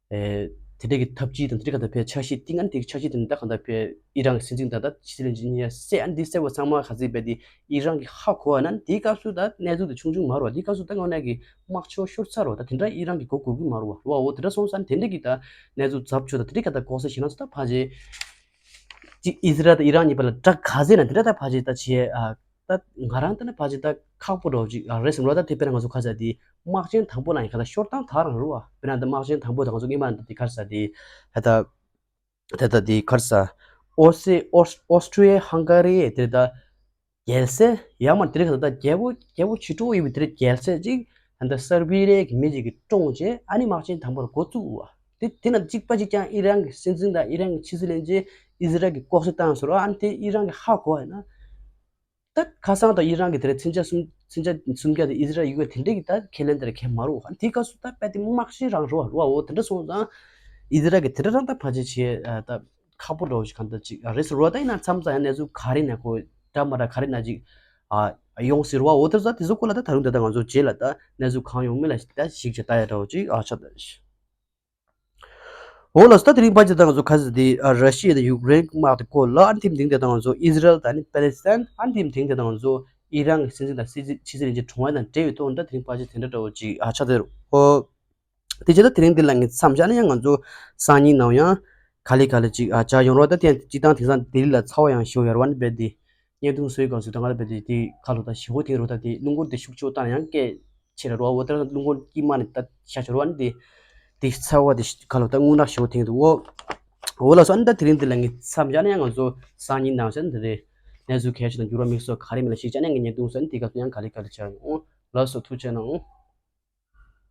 ཨེ་ དེ་འདྲ་གི་འཐབ་ཇུས་དང་དེ་འདྲ་ག་ད་ཕེ་འཆར་གཞི་དེ་ང་དེ་འཆར་གཞི་དེ་ནི་ད་ག་ད་ཕེ་ཨི་རན་གྱི་སྲིད་འཛིན་ད་ད་ཕྱི་སྲིད་བློན་ཆེན་གཉིས་སེ་ཨ་འདི་སེ་བ་ཚང་མ་ག་ཚིག་བས་དེ་ཨི་རན་གྱི་ཧ་གོ་བ་ན་དེའི་སྐབས་སུ་ད་གནས་ཚུལ་དེ་ཆུང་ཆུང་མ་རེད་བ། དེའི་སྐབས་སུ་ད་ངོ་ནས་ཀྱི་དམག་ཆོག་ཤོར་ཚར་བ། ད་དེ་འདྲ་ཨི་རན་གྱི་གོ་དགོས་ཀྱི་མ་རེད་བ། རེད་བ། འོ་དེ་འདྲ་སོང་ཙང་དེ་འདྲ་གི་ད་གནས་ཚུལ་ཚབས་ཆོད་ད་དེ་འདྲ་ག་ད་ལྐོག་ཟ་བྱེད་ན་ཚོ་ད་ཕ་ཇེ་གཅིག་ཨི་ཟི་རལ་དང་ཨི་རན་གཉིས་བར་ལ་དགྲ་ག་ཟེ་ན་དེ་འདྲ་ད་ཕ་ཇེ་ད་ཆེ་ཨ། ད་ང་རང་ལྟ་ན་ཕལ་ཆེར་ད་ཁག་པོ་འདྲ་བོ་ཅིག་རེད་བསམ་རོ། ད་དེ་དཔེར་ན་ང་ཚོ་ག་རེ་ཟེར་དེ་དམག་ཆེན་དང་པོ་ལ་ཡིན་ག་ད་ཤོར་སྟངས་དག་རང་རེད་བ། དཔེར་ན་ད་དམག་ཆེན་དང་པོ་ད་ང་ཚོ་སྔོན་མ་ད་དེ་ག་རེ་ཟེར་དེ་ད་ད་ད་དེ་ག་རེ་ཟེར་ཨོ་སི་ཨོ་སི་ཨོ་སི་ཊི་རི་ཡ་ཧང་ག་རི་དེ་ད་རྒྱལ་སྲས་ཡང་མ་དེ་རིང་ག་ད་རྒྱལ་པོ་རྒྱལ་པོ་ཇི་ཏོ་ཡིན་པའི་དེ་རིང་རྒྱལ་སྲས་ཅིག་ད་སར་བི་རི་ཡ་གི་མི་ཅིག་གིས་བཀྲོངས་རྗེས་ཨ་ནི་དམག་ཆེན་དང་པོ་ལ་འགོ་བཙུགས་བ། དེ་དེ་ན་གཅིག་པ་གཅིག་རྐྱང་ཨི་རན་གྱི་སྲིད་འཛིན་དང་ཨི་རན་གྱི་ཕྱི་སྲིད་བློན་ཆེན་ཨི་ཟི་རལ་གྱི་ལྐོག་ཟ་བཏང་ཟེར་བ། ཨ་ནི་དེ་ཨི་རན་གྱི་ཧ་གོ་བ་ཡིན་ན། ད་ཁ་སང་དང་ཨི་རན་གྱི་དེ་རིང་མཚོན་ཆ་གསུམ་མཚོན་ཆ་གསུམ་བརྒྱ་དེ་ཨི་ཟི་རལ་ཡུལ་བ་དེ་འདྲས་ཀྱི་ད་ཁས་ལེན་དེ་རིང་ཁས་མ་རུང་། ཨ་ནི་དེའི་སྐབས་སུ་ད་དཔེ་དེ་དམག་ཤེད་རང་རུ་བ་རུ་བ་འོ་དེ་འདྲ་སོང་ཙང་ཨི་ཟི་རལ་གྱི་དེ་འདྲ་རང་ད་ཕལ་ཆེར་བྱས་ད་ཁག་པོ་འདྲ་བོ་ཞིག་གང་ད་ཅིག་རེད་ཟེར་རུ་བ། ད་ཡིན་ན་མཚམས་མཚམས་ཡང་གནས་ཚུལ་ག་རེ་ན་ཁོ་འདྲ་མ་འདྲ་ག་རེ་ན་ཅིག་ཡོང་ཟེར་རུ་བ། འོ་དེ་ཚོ་དེ་ཚོ་སྐོར་ལ་ད་ད་རུང་ད་ད་ང་ཚོ་རྗེས་ལ་ད་གནས་ཚུལ་གང་ཡོང་མིན་ལ་ད་ཞིག་བྱས་ལྟ་ཡ་འདྲ་བོ་ཅིག་ཨ་ཆ་ད། འོ་ལགས་སོ། ད་དེ་རིང་ཕལ་ཆེར་ད་ང་ཚོ་ག་ཟེར་དེ་ཨ་ར་ཤི་ཡ་དང་ཡུཀ་རེན་དམག་དེ་སྐོར་ལ། ཨ་ནི་དེ་མིན་དེ་ད་ང་ཚོ་ཨི་ཟི་རལ་དང་ཨ་ནི་པེ་ལེ་སི་ཐན། ཨ་ནི་དེ་མིན་དེ་ད་ང་ཚོ་ཨི་རན་གྱི་སྲིད་འཛིན་དང་སྲིད་འཛིན་ཕྱི་སྲིད་བློན་ཆེན་གྲོངས་ཡ་དང་འབྲེལ་བའི་ཐོག་ད་དེ་རིང་ཕལ་ཆེར་དེ་འདྲ་འདྲ་བོ་ཅིག་ཨ་ཆགས་བསྡད་རེད། ཨོ། དེ་རྗེས་ད་དེ་རིང་འདི་ལ་ངས་མཚམས་བཞག་ན་ཡང་ང་ཚོ་སང་ཉིན་ནང་ཡང་ག་ལེ་ག་ལེ་ཅིག་ཨ་བྱ་ཡོང་རོགས། ད་དེ་ཡང་སྤྱི་བཏང་དེང་སང་ལྡི་ལི་ལ་ཚ་བ་ཡང་ཞེ་པོ་ཡོད་རེད་བ། ཨ་ནི་རྦད་དེ་བརྙན་ཐུང་བཟོས་སྐབས་སུ་ད་ང་ལ་རྦད་དེ་དེ་ཁ་ལོ་ད་ཞེ་པོ་དེ་རུ་ད་དེ་རླུང་འཁོར་དེ་ཤུགས་ཆེ་བོ་བཏང་ན་ཡང་སྐད་ཆེ་ར་རོ། འོ་ད་རླུང་འཁོར་དཀྱིལ་མ་ནས་ད་ཤ་ཤོར་བ་ནི་དེ་དེ་ཚ་བ་དེ་ཁ་ལོ་ད་རྔུལ་ནག་ཞེ་པོ་ཐེངས་འདུག་འོ། འོ་ལགས་སོ། ཨ་ནི་ད་དེ་རིང་འདི་ལ་ངས་མཚམས་བཞག་ན་ཡང་ང་ཚོ་སང་ཉིན་ནང་བཞིན་དེ་རེད། གནས་ཚུལ་གལ་ཆེ་དང་འགྱུར་བ་དམིགས་བསལ་ག་རེ་མེད་ན་ཞིག་བྱས་ན་ངས་བརྙན་ཐུང་བཟོས་ནས་དེ་སྐབས་སུ་ཡང་ག་ལེ་ག་ལེ་བྱ་ཡོང་། འོ་ལགས་སོ། ཐུགས་རྗེ་གནང་།